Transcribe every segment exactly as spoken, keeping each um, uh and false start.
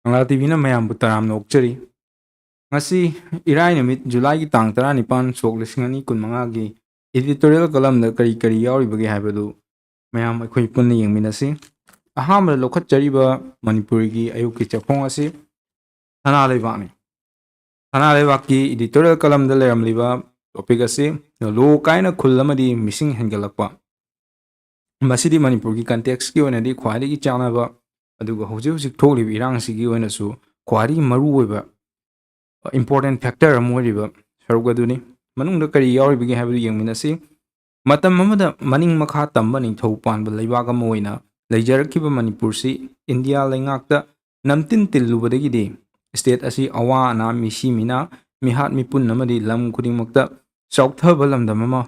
ꯀꯪꯂꯥ ꯇꯤꯚꯤꯅ ꯃꯌꯥꯝꯕꯨ ꯇꯔꯥꯝꯅ ꯑꯣꯛꯆꯔꯤ꯫ ꯉꯁꯤ ꯏꯔꯥꯏ ꯅꯨꯃꯤꯠ, ꯖꯨꯂꯥꯏꯒꯤ ꯇꯥꯡ ꯇꯔꯥꯅꯤꯄꯥꯟ, ꯁꯣꯛ ꯂꯤꯁꯤꯡ ꯑꯅꯤ ꯀꯨꯟꯃꯉꯥꯒꯤ editorial columnꯗ ꯀꯔꯤ ꯀꯔꯤ ꯌꯥꯎꯔꯤꯕꯒꯦ ꯍꯥꯏꯕꯗꯨ ꯃꯌꯥꯝ ꯑꯩꯈꯣꯏ ꯄꯨꯟꯅ ꯌꯦꯡꯃꯤꯟꯅꯁꯤ꯫ ꯑꯍꯥꯟꯕꯗ ꯂꯧꯈꯠꯆꯔꯤꯕ ꯃꯅꯤꯄꯨꯔꯒꯤ ꯑꯌꯨꯛꯀꯤ ꯆꯦꯐꯣꯡ ꯑꯁꯤ ꯁꯅꯥ ꯂꯩꯕꯥꯛꯅꯤ꯫ ꯁꯅꯥ ꯂꯩꯕꯥꯛꯀꯤ editorial columnꯗ ꯂꯩꯔꯝꯂꯤꯕ topic ꯑꯁꯤ ꯂꯣ ꯀꯥꯏꯅ ꯈꯨꯜ ꯑꯃꯗꯤ ꯃꯤꯁꯤꯡ ꯍꯦꯟꯒꯠꯂꯛꯄ꯫ ꯃꯁꯤꯗꯤ ꯃꯅꯤꯄꯨꯔꯒꯤ contextꯀꯤ ꯑꯣꯏꯅꯗꯤ ꯈ꯭ꯋꯥꯏꯗꯒꯤ ꯆꯥꯟꯅꯕ, ꯑꯗꯨꯒ ꯍꯧꯖꯤꯛ ꯍꯧꯖꯤꯛ ꯊꯣꯛꯂꯤꯕ ꯏꯔꯥꯡꯁꯤꯒꯤ ꯑꯣꯏꯅꯁꯨ ꯈ꯭ꯋꯥꯏꯗꯒꯤ ꯃꯔꯨꯑꯣꯏꯕ, important factor ꯑꯃ ꯑꯣꯏꯔꯤꯕ ꯁꯔꯨꯛ ꯑꯗꯨꯅꯤ꯫ ꯃꯅꯨꯡꯗ ꯀꯔꯤ ꯌꯥꯎꯔꯤꯕꯒꯦ ꯍꯥꯏꯕꯗꯨ ꯌꯦꯡꯃꯤꯟꯅꯁꯤ꯫ ꯃꯇꯝ ꯑꯃꯗ ꯃꯅꯤꯡ ꯃꯈꯥ ꯇꯝꯕ ꯅꯤꯡꯊꯧ ꯄꯥꯟꯕ ꯂꯩꯕꯥꯛ ꯑꯃ ꯑꯣꯏꯅ ꯂꯩꯖꯔꯛꯈꯤꯕ ꯃꯅꯤꯄꯨꯔꯁꯤ ꯏꯟꯗꯤꯌꯥ ꯂꯩꯉꯥꯛꯇ ꯅꯝꯇꯤꯟ ꯇꯤꯜꯂꯨꯕꯗꯒꯤꯗꯤ state ꯑꯁꯤ ꯑꯋꯥ ꯑꯅꯥ, ꯃꯤꯁꯤ ꯃꯤꯅꯥ, ꯃꯤꯍꯥꯠ ꯃꯤꯄꯨꯟ ꯑꯃꯗꯤ ꯂꯝ ꯈꯨꯗꯤꯡꯃꯛꯇ ꯆꯥꯎꯊꯕ ꯂꯝꯗꯝ ꯑꯃ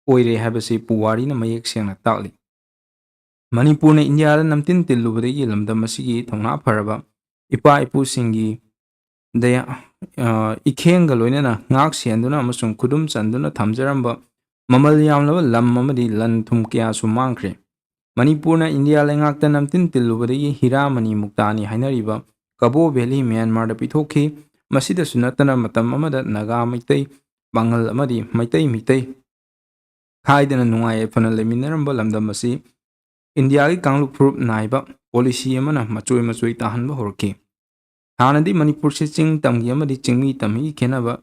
ꯑꯣꯏꯔꯦ ꯍꯥꯏꯕꯁꯤ ꯄꯨꯋꯥꯔꯤꯅ ꯃꯌꯦꯛ ꯁꯦꯡꯅ ꯇꯥꯛꯂꯤ꯫ ꯃꯅꯤꯄꯨꯔꯅ ꯏꯟꯗꯤꯌꯥꯗ ꯅꯝꯇꯤꯟ ꯇꯤꯜꯂꯨꯕꯗꯒꯤ ꯂꯝꯗꯝ ꯑꯁꯤꯒꯤ ꯊꯧꯅꯥ ꯐꯔꯕ ꯏꯄꯥ ꯏꯄꯨꯁꯤꯡꯒꯤ ꯗꯌꯥ-, ꯑ, ꯏꯈꯦꯡꯒ ꯂꯣꯏꯅꯅ ꯉꯥꯛ ꯁꯦꯟꯗꯨꯅ ꯑꯃꯁꯨꯡ ꯈꯨꯗꯨꯝ ꯆꯟꯗꯨꯅ ꯊꯝꯖꯔꯝꯕ ꯃꯃꯜ ꯌꯥꯝꯂꯕ ꯂꯝ ꯑꯃꯗꯤ ꯂꯟ ꯊꯨꯝ ꯀꯌꯥꯁꯨ ꯃꯥꯡꯈ꯭ꯔꯦ꯫ ꯃꯅꯤꯄꯨꯔꯅ ꯏꯟꯗꯤꯌꯥ ꯂꯩꯉꯥꯛꯇ ꯅꯝꯇꯤꯟ ꯇꯤꯜꯂꯨꯕꯗꯒꯤ ꯍꯤꯔꯥꯃꯅꯤ ꯃꯨꯛꯇꯥꯅꯤ ꯍꯥꯏꯅꯔꯤꯕ ꯀꯕꯣ ꯚꯦꯂꯤ ꯃ꯭ꯌꯥꯟꯃꯥꯔꯗ ꯄꯤꯊꯣꯛꯈꯤ꯫ ꯃꯁꯤꯗꯁꯨ ꯅꯠꯇꯅ ꯃꯇꯝ ꯑꯃꯗ ꯅꯥꯒꯥ, ꯃꯩꯇꯩ, ꯄꯥꯉꯜ ꯑꯃꯗꯤ ꯃꯩꯇꯩ ꯃꯤꯇꯩ ꯈꯥꯏꯗꯅ ꯅꯨꯡꯉꯥꯏ ꯌꯥꯏꯐꯅ ꯂꯩꯃꯤꯟꯅꯔꯝꯕ ꯂꯝꯗꯝ ꯑꯁꯤ ꯏꯟꯗꯤꯌꯥꯒꯤ ꯀꯥꯡꯂꯨꯞ ꯐꯨꯔꯨꯞ ꯅꯥꯏꯕ policy ꯑꯃꯅ ꯃꯆꯣꯏ ꯃꯆꯣꯏ ꯇꯥꯍꯟꯕ ꯍꯧꯔꯛꯈꯤ꯫ ꯍꯥꯟꯅꯗꯤ ꯃꯅꯤꯄꯨꯔꯁꯤ ꯆꯤꯡ ꯇꯝꯒꯤ ꯑꯃꯗꯤ ꯆꯤꯡꯃꯤ ꯇꯝꯃꯤꯒꯤ ꯈꯦꯠꯅꯕ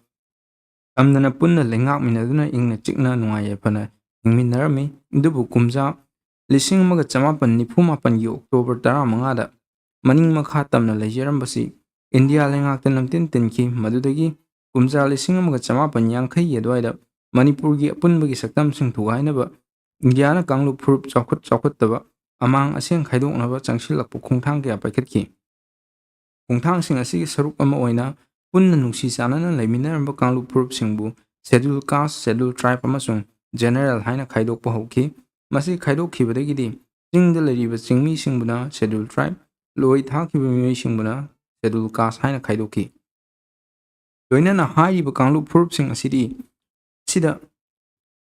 ꯊꯝꯗꯅ ꯄꯨꯟꯅ ꯂꯩꯉꯥꯛꯃꯤꯟꯅꯗꯨꯅ ꯏꯪꯅ ꯆꯤꯛꯅ ꯅꯨꯡꯉꯥꯏ ꯌꯥꯏꯐꯅ ꯍꯤꯡꯃꯤꯟꯅꯔꯝꯃꯤ꯫ ꯑꯗꯨꯕꯨ ꯀꯨꯝꯖꯥ ꯂꯤꯁꯤꯡ ꯑꯃꯒ ꯆꯃꯥꯄꯟ ꯅꯤꯐꯨ ꯃꯥꯄꯟꯒꯤ October ꯇꯔꯥꯃꯉꯥꯗ ꯃꯅꯤꯡ ꯃꯈꯥ ꯇꯝꯅ ꯂꯩꯖꯔꯝꯕꯁꯤ ꯏꯟꯗꯤꯌꯥ ꯂꯩꯉꯥꯛꯇ ꯅꯝꯇꯤꯟ ꯇꯤꯟꯈꯤ꯫ ꯃꯗꯨꯗꯒꯤ ꯀꯨꯝꯖꯥ ꯂꯤꯁꯤꯡ ꯑꯃꯒ ꯆꯃꯥꯄꯟ ꯌꯥꯡꯈꯩꯒꯤ ꯑꯗꯨꯋꯥꯏꯗ ꯃꯅꯤꯄꯨꯔꯒꯤ ꯑꯄꯨꯟꯕꯒꯤ ꯁꯛꯇꯝꯁꯤꯡ ꯊꯨꯒꯥꯏꯅꯕ ꯏꯟꯗꯤꯌꯥꯅ ꯀꯥꯡꯂꯨꯞ ꯐꯨꯔꯨꯞ ꯆꯥꯎꯈꯠ ꯆꯥꯎꯈꯠꯇꯕ ꯑꯃꯥꯡ ꯑꯁꯦꯡ ꯈꯥꯏꯗꯣꯛꯅꯕ ꯆꯪꯁꯤꯜꯂꯛꯄ ꯈꯣꯡꯊꯥꯡ ꯀꯌꯥ ꯄꯥꯏꯈꯠꯈꯤ꯫ ꯈꯣꯡꯊꯥꯡꯁꯤꯡ ꯑꯁꯤꯒꯤ ꯁꯔꯨꯛ ꯑꯃ ꯑꯣꯏꯅ ꯄꯨꯟꯅ ꯅꯨꯡꯁꯤ ꯆꯥꯟꯅꯅ ꯂꯩꯃꯤꯟꯅꯔꯝꯕ ꯀꯥꯡꯂꯨꯞ ꯐꯨꯔꯨꯞꯁꯤꯡꯕꯨ Scheduled Caste, Scheduled Tribe ꯑꯃꯁꯨꯡ General ꯍꯥꯏꯅ ꯈꯥꯏꯗꯣꯛꯄ ꯍꯧꯈꯤ꯫ ꯃꯁꯤ ꯈꯥꯏꯗꯣꯛꯈꯤꯕꯗꯒꯤꯗꯤ ꯆꯤꯡꯗ ꯂꯩꯔꯤꯕ ꯆꯤꯡꯃꯤꯁꯤꯡꯕꯨꯅ Scheduled Tribe, ꯂꯣꯏ ꯊꯥꯈꯤꯕ ꯃꯤꯑꯣꯏꯁꯤꯡꯕꯨꯅ Scheduled Caste ꯍꯥꯏꯅ ꯈꯥꯏꯗꯣꯛꯈꯤ꯫ ꯂꯣꯏꯅꯅ ꯍꯥꯏꯔꯤꯕ ꯀꯥꯡꯂꯨꯞ ꯐꯨꯔꯨꯞꯁꯤꯡ ꯑꯁꯤꯗꯤ, ꯑꯁꯤꯗ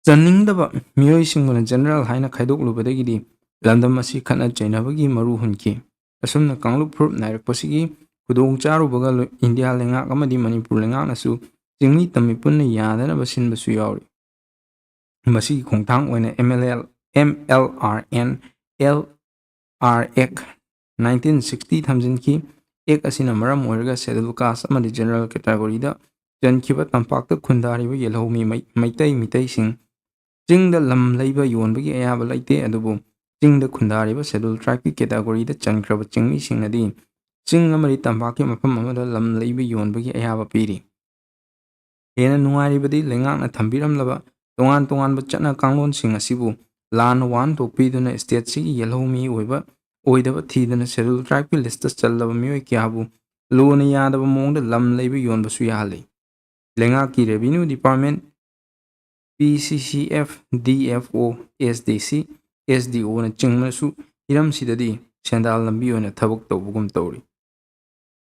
ꯆꯟꯅꯤꯡꯗꯕ ꯃꯤꯑꯣꯏꯁꯤꯡꯕꯨꯅ General ꯍꯥꯏꯅ ꯈꯥꯏꯗꯣꯛꯂꯨꯕꯗꯒꯤꯗꯤ ꯂꯝꯗꯝ ꯑꯁꯤ ꯈꯠꯅ ꯆꯩꯅꯕꯒꯤ ꯃꯔꯨ ꯍꯨꯟꯈꯤ꯫ ꯑꯁꯨꯝꯅ ꯀꯥꯡꯂꯨꯞ ꯐꯨꯔꯨꯞ ꯅꯥꯏꯔꯛꯄꯁꯤꯒꯤ ꯈꯨꯗꯣꯡ ꯆꯥꯔꯨꯕꯒ ꯂꯣꯏ-, ꯏꯟꯗꯤꯌꯥ ꯂꯩꯉꯥꯛ ꯑꯃꯗꯤ ꯃꯅꯤꯄꯨꯔ ꯂꯩꯉꯥꯛꯅꯁꯨ ꯆꯤꯡꯃꯤ ꯇꯝꯃꯤ ꯄꯨꯟꯅ ꯌꯥꯗꯅꯕ ꯁꯤꯟꯕꯁꯨ ꯌꯥꯎꯔꯤ꯫ ꯃꯁꯤꯒꯤ ꯈꯣꯡꯊꯥꯡ ꯑꯣꯏꯅ M L L, M L R N, L R Act nineteen sixty ꯊꯝꯖꯤꯟꯈꯤ꯫ Act ꯑꯁꯤꯅ ꯃꯔꯝ ꯑꯣꯏꯔꯒ Scheduled Caste ꯑꯃꯗꯤ General Categoryꯗ ꯆꯟꯈꯤꯕ ꯇꯝꯄꯥꯛꯇ ꯈꯨꯟꯗꯥꯔꯤꯕ ꯌꯦꯜꯍꯧꯃꯤ ꯃꯩ-, ꯃꯩꯇꯩ ꯃꯤꯇꯩꯁꯤꯡ ꯆꯤꯡꯗ ꯂꯝ ꯂꯩꯕ ꯌꯣꯟꯕꯒꯤ ꯑꯌꯥꯕ ꯂꯩꯇꯦ, ꯑꯗꯨꯕꯨ ꯆꯤꯡꯗ ꯈꯨꯟꯗꯥꯔꯤꯕ Scheduled Tribeꯀꯤ categoryꯗ ꯆꯟꯈ꯭ꯔꯕ ꯆꯤꯡꯃꯤꯁꯤꯡꯅꯗꯤ ꯆꯤꯡ ꯑꯃꯗꯤ ꯇꯝꯄꯥꯛꯀꯤ ꯃꯐꯝ ꯑꯃꯗ ꯂꯝ ꯂꯩꯕ ꯌꯣꯟꯕꯒꯤ ꯑꯌꯥꯕ ꯄꯤꯔꯤ꯫ ꯍꯦꯟꯅ ꯅꯨꯡꯉꯥꯏꯔꯤꯕꯗꯤ ꯂꯩꯉꯥꯛꯅ ꯊꯝꯕꯤꯔꯝꯂꯕ ꯇꯣꯉꯥꯟ ꯇꯣꯉꯥꯟꯕ ꯆꯠꯅ ꯀꯥꯡꯂꯣꯟꯁꯤꯡ ꯑꯁꯤꯕꯨ ꯂꯥꯟꯅ ꯋꯥꯍꯟꯊꯣꯛ ꯄꯤꯗꯨꯅ stateꯁꯤꯒꯤ ꯌꯦꯜꯍꯧꯃꯤ ꯑꯣꯏꯕ ꯑꯣꯏꯗꯕ ꯊꯤꯗꯨꯅ Scheduled Tribeꯀꯤ listꯇ ꯆꯜꯂꯕ ꯃꯤꯑꯣꯏ ꯀꯌꯥꯕꯨ ꯂꯣꯅ ꯌꯥꯗꯕ ꯃꯑꯣꯡꯗ ꯂꯝ ꯂꯩꯕ ꯌꯣꯟꯕꯁꯨ ꯌꯥꯍꯜꯂꯤ꯫ ꯂꯩꯉꯥꯛꯀꯤ Revenue Department, P C C F, D F O, S D C, S D Oꯅꯆꯤꯡꯕꯅꯁꯨ ꯍꯤꯔꯝꯁꯤꯗꯗꯤ ꯁꯦꯟꯗꯥꯜ ꯂꯝꯕꯤ ꯑꯣꯏꯅ ꯊꯕꯛ ꯇꯧꯕꯒꯨꯝ ꯇꯧꯔꯤ꯫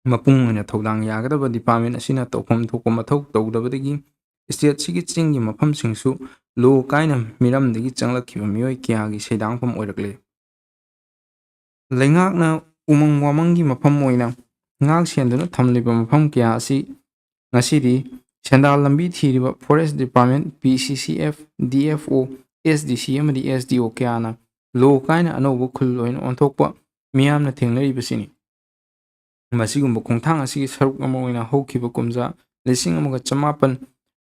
ꯃꯄꯨꯡ ꯑꯣꯏꯅ ꯊꯧꯗꯥꯡ ꯌꯥꯒꯗꯕ department ꯑꯁꯤꯅ ꯇꯧꯐꯝ ꯊꯣꯛꯄ ꯃꯊꯧ ꯇꯧꯗꯕꯗꯒꯤ stateꯁꯤꯒꯤ ꯆꯤꯡꯒꯤ ꯃꯐꯝꯁꯤꯡꯁꯨ ꯂꯣ ꯀꯥꯏꯅ ꯃꯤꯔꯝꯗꯒꯤ ꯆꯪꯂꯛꯈꯤꯕ ꯃꯤꯑꯣꯏ ꯀꯌꯥꯒꯤ ꯁꯩꯗꯥꯡꯐꯝ ꯑꯣꯏꯔꯛꯂꯦ꯫ ꯂꯩꯉꯥꯛꯅ ꯎꯃꯪ ꯋꯥꯃꯪꯒꯤ ꯃꯐꯝ ꯑꯣꯏꯅ ꯉꯥꯛ ꯁꯦꯟꯗꯨꯅ ꯊꯝꯂꯤꯕ ꯃꯐꯝ ꯀꯌꯥ ꯑꯁꯤ ꯉꯁꯤꯗꯤ ꯁꯦꯟꯗꯥꯜ ꯂꯝꯕꯤ ꯊꯤꯔꯤꯕ Forest Department, P C C F, D F O, S D C ꯑꯃꯗꯤ S D O ꯀꯌꯥꯅ ꯂꯣ ꯀꯥꯏꯅ ꯑꯅꯧꯕ ꯈꯨꯜ ꯑꯣꯏꯅ ꯑꯣꯟꯊꯣꯛꯄ ꯃꯤꯌꯥꯝꯅ ꯊꯦꯡꯅꯔꯤꯕꯁꯤꯅꯤ꯫ ꯃꯁꯤꯒꯨꯝꯕ ꯈꯣꯡꯊꯥꯡ ꯑꯁꯤꯒꯤ ꯁꯔꯨꯛ ꯑꯃ ꯑꯣꯏꯅ ꯍꯧꯈꯤꯕ ꯀꯨꯝꯖꯥ ꯂꯤꯁꯤꯡ ꯑꯃꯒ ꯆꯃꯥꯄꯟ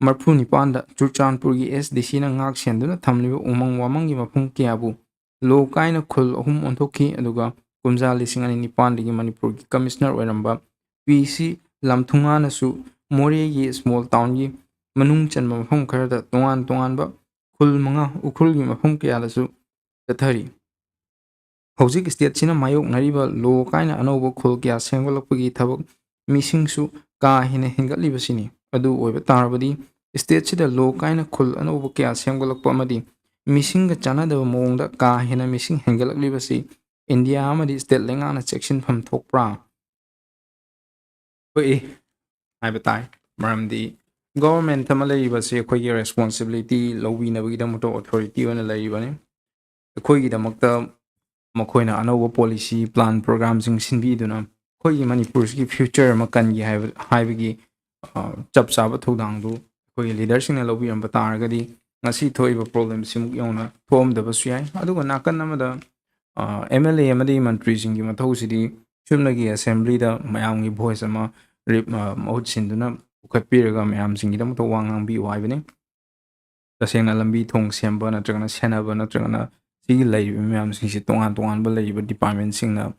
ꯃꯔꯤꯐꯨ ꯅꯤꯄꯥꯟꯗ ꯆꯨꯔꯆꯥꯟꯄꯨꯔꯒꯤ S D Cꯅ ꯉꯥꯛ ꯁꯦꯟꯗꯨꯅ ꯊꯝꯂꯤꯕ ꯎꯃꯪ ꯋꯥꯃꯪꯒꯤ ꯃꯐꯝ ꯀꯌꯥꯕꯨ ꯂꯣ ꯀꯥꯏꯅ ꯈꯨꯜ ꯑꯍꯨꯝ ꯑꯣꯟꯊꯣꯛꯈꯤ, ꯑꯗꯨꯒ ꯀꯨꯝꯖꯥ ꯂꯤꯁꯤꯡ ꯑꯅꯤ ꯅꯤꯄꯥꯟꯗꯒꯤ ꯃꯅꯤꯄꯨꯔꯒꯤ Commissioner ꯑꯣꯏꯔꯝꯕ P C ꯂꯝꯊꯨꯉꯥꯅꯁꯨ ꯃꯣꯔꯦꯒꯤ small townꯒꯤ ꯃꯅꯨꯡ ꯆꯟꯕ ꯃꯐꯝ ꯈꯔꯗ ꯇꯣꯉꯥꯟ ꯇꯣꯉꯥꯟꯕ ꯈꯨꯜ ꯃꯉꯥ ꯎꯈ꯭ꯔꯨꯜꯒꯤ ꯃꯐꯝ ꯀꯌꯥꯗꯁꯨ ꯆꯠꯊꯔꯤ꯫ ꯍꯧꯖꯤꯛ stateꯁꯤꯅ ꯃꯥꯌꯣꯛꯅꯔꯤꯕ ꯂꯣ ꯀꯥꯏꯅ ꯑꯅꯧꯕ ꯈꯨꯜ ꯀꯌꯥ ꯁꯦꯝꯒꯠꯂꯛꯄꯒꯤ ꯊꯕꯛ ꯃꯤꯁꯤꯡꯁꯨ ꯀꯥ ꯍꯦꯟꯅ ꯍꯦꯟꯒꯠꯂꯤꯕꯁꯤꯅꯤ꯫ ꯑꯗꯨ ꯑꯣꯏꯕ ꯇꯥꯔꯕꯗꯤ stateꯁꯤꯗ ꯂꯣ ꯀꯥꯏꯅ ꯈꯨꯜ ꯑꯅꯧꯕ ꯀꯌꯥ ꯁꯦꯝꯒꯠꯂꯛꯄ ꯑꯃꯗꯤ ꯃꯤꯁꯤꯡꯒ ꯆꯥꯟꯅꯗꯕ ꯃꯑꯣꯡꯗ ꯀꯥ ꯍꯦꯟꯅ ꯃꯤꯁꯤꯡ ꯍꯦꯟꯒꯠꯂꯛꯂꯤꯕꯁꯤ ꯏꯟꯗꯤꯌꯥ ꯑꯃꯗꯤ state ꯂꯩꯉꯥꯛꯅ ꯆꯦꯛꯁꯤꯟꯐꯝ ꯊꯣꯛꯄ꯭ꯔꯥ? ꯊꯣꯛꯏ ꯍꯥꯏꯕ ꯇꯥꯏ꯫ ꯃꯔꯝꯗꯤ government ꯑꯃ ꯂꯩꯔꯤꯕꯁꯤ ꯑꯩꯈꯣꯏꯒꯤ responsibility ꯂꯧꯕꯤꯅꯕꯒꯤꯗꯃꯛꯇ authority ꯑꯣꯏꯅ ꯂꯩꯔꯤꯕꯅꯤ꯫ ꯑꯩꯈꯣꯏꯒꯤꯗꯃꯛꯇ ꯃꯈꯣꯏꯅ ꯑꯅꯧꯕ policy, plan, programꯁꯤꯡ ꯁꯤꯟꯕꯤꯗꯨꯅ ꯑꯩꯈꯣꯏꯒꯤ ꯃꯅꯤꯄꯨꯔꯁꯤꯒꯤ future ꯑꯃ ꯀꯟꯒꯦ ꯍꯥꯏꯕ, ꯍꯥꯏꯕꯒꯤ, ꯑ, ꯆꯞ ꯆꯥꯕ ꯊꯧꯗꯥꯡꯗꯨ ꯑꯩꯈꯣꯏꯒꯤ leaderꯁꯤꯡꯅ ꯂꯧꯕꯤꯔꯝꯕ ꯇꯥꯔꯒꯗꯤ ꯉꯁꯤ ꯊꯣꯛꯏꯕ problemꯁꯤꯃꯨꯛ ꯌꯧꯅ ꯊꯣꯛꯑꯝꯗꯕꯁꯨ ꯌꯥꯏ꯫ ꯑꯗꯨꯒ ꯅꯥꯀꯟ ꯑꯃꯗ, ꯑ, MLA ꯑꯃꯗꯤ ꯃꯟꯇ꯭ꯔꯤꯁꯤꯡꯒꯤ ꯃꯊꯧꯁꯤꯗꯤ ꯆꯨꯝꯅꯒꯤ assemblyꯗ ꯃꯌꯥꯝꯒꯤ voice ꯑꯃ ꯔꯤꯞ-, ꯑ, ꯃꯍꯨꯠ ꯁꯤꯟꯗꯨꯅ ꯄꯨꯈꯠꯄꯤꯔꯒ ꯃꯌꯥꯝꯁꯤꯡꯒꯤꯗꯃꯛꯇ ꯋꯥ ꯉꯥꯡꯕꯤꯌꯨ ꯍꯥꯏꯕꯅꯤ꯫ ꯇꯁꯦꯡꯅ ꯂꯝꯕꯤ ꯊꯣꯡ ꯁꯦꯝꯕ ꯅꯠꯇ꯭ꯔꯒꯅ ꯁꯦꯟꯅꯕ ꯅꯠꯇ꯭ꯔꯒꯅ ꯁꯤꯒꯤ ꯂꯩꯔꯤꯕ ꯃꯌꯥꯝꯁꯤꯡꯁꯤ ꯇꯣꯉꯥꯟ ꯇꯣꯉꯥꯟꯕ ꯂꯩꯔꯤꯕ departmentꯁꯤꯡꯅ,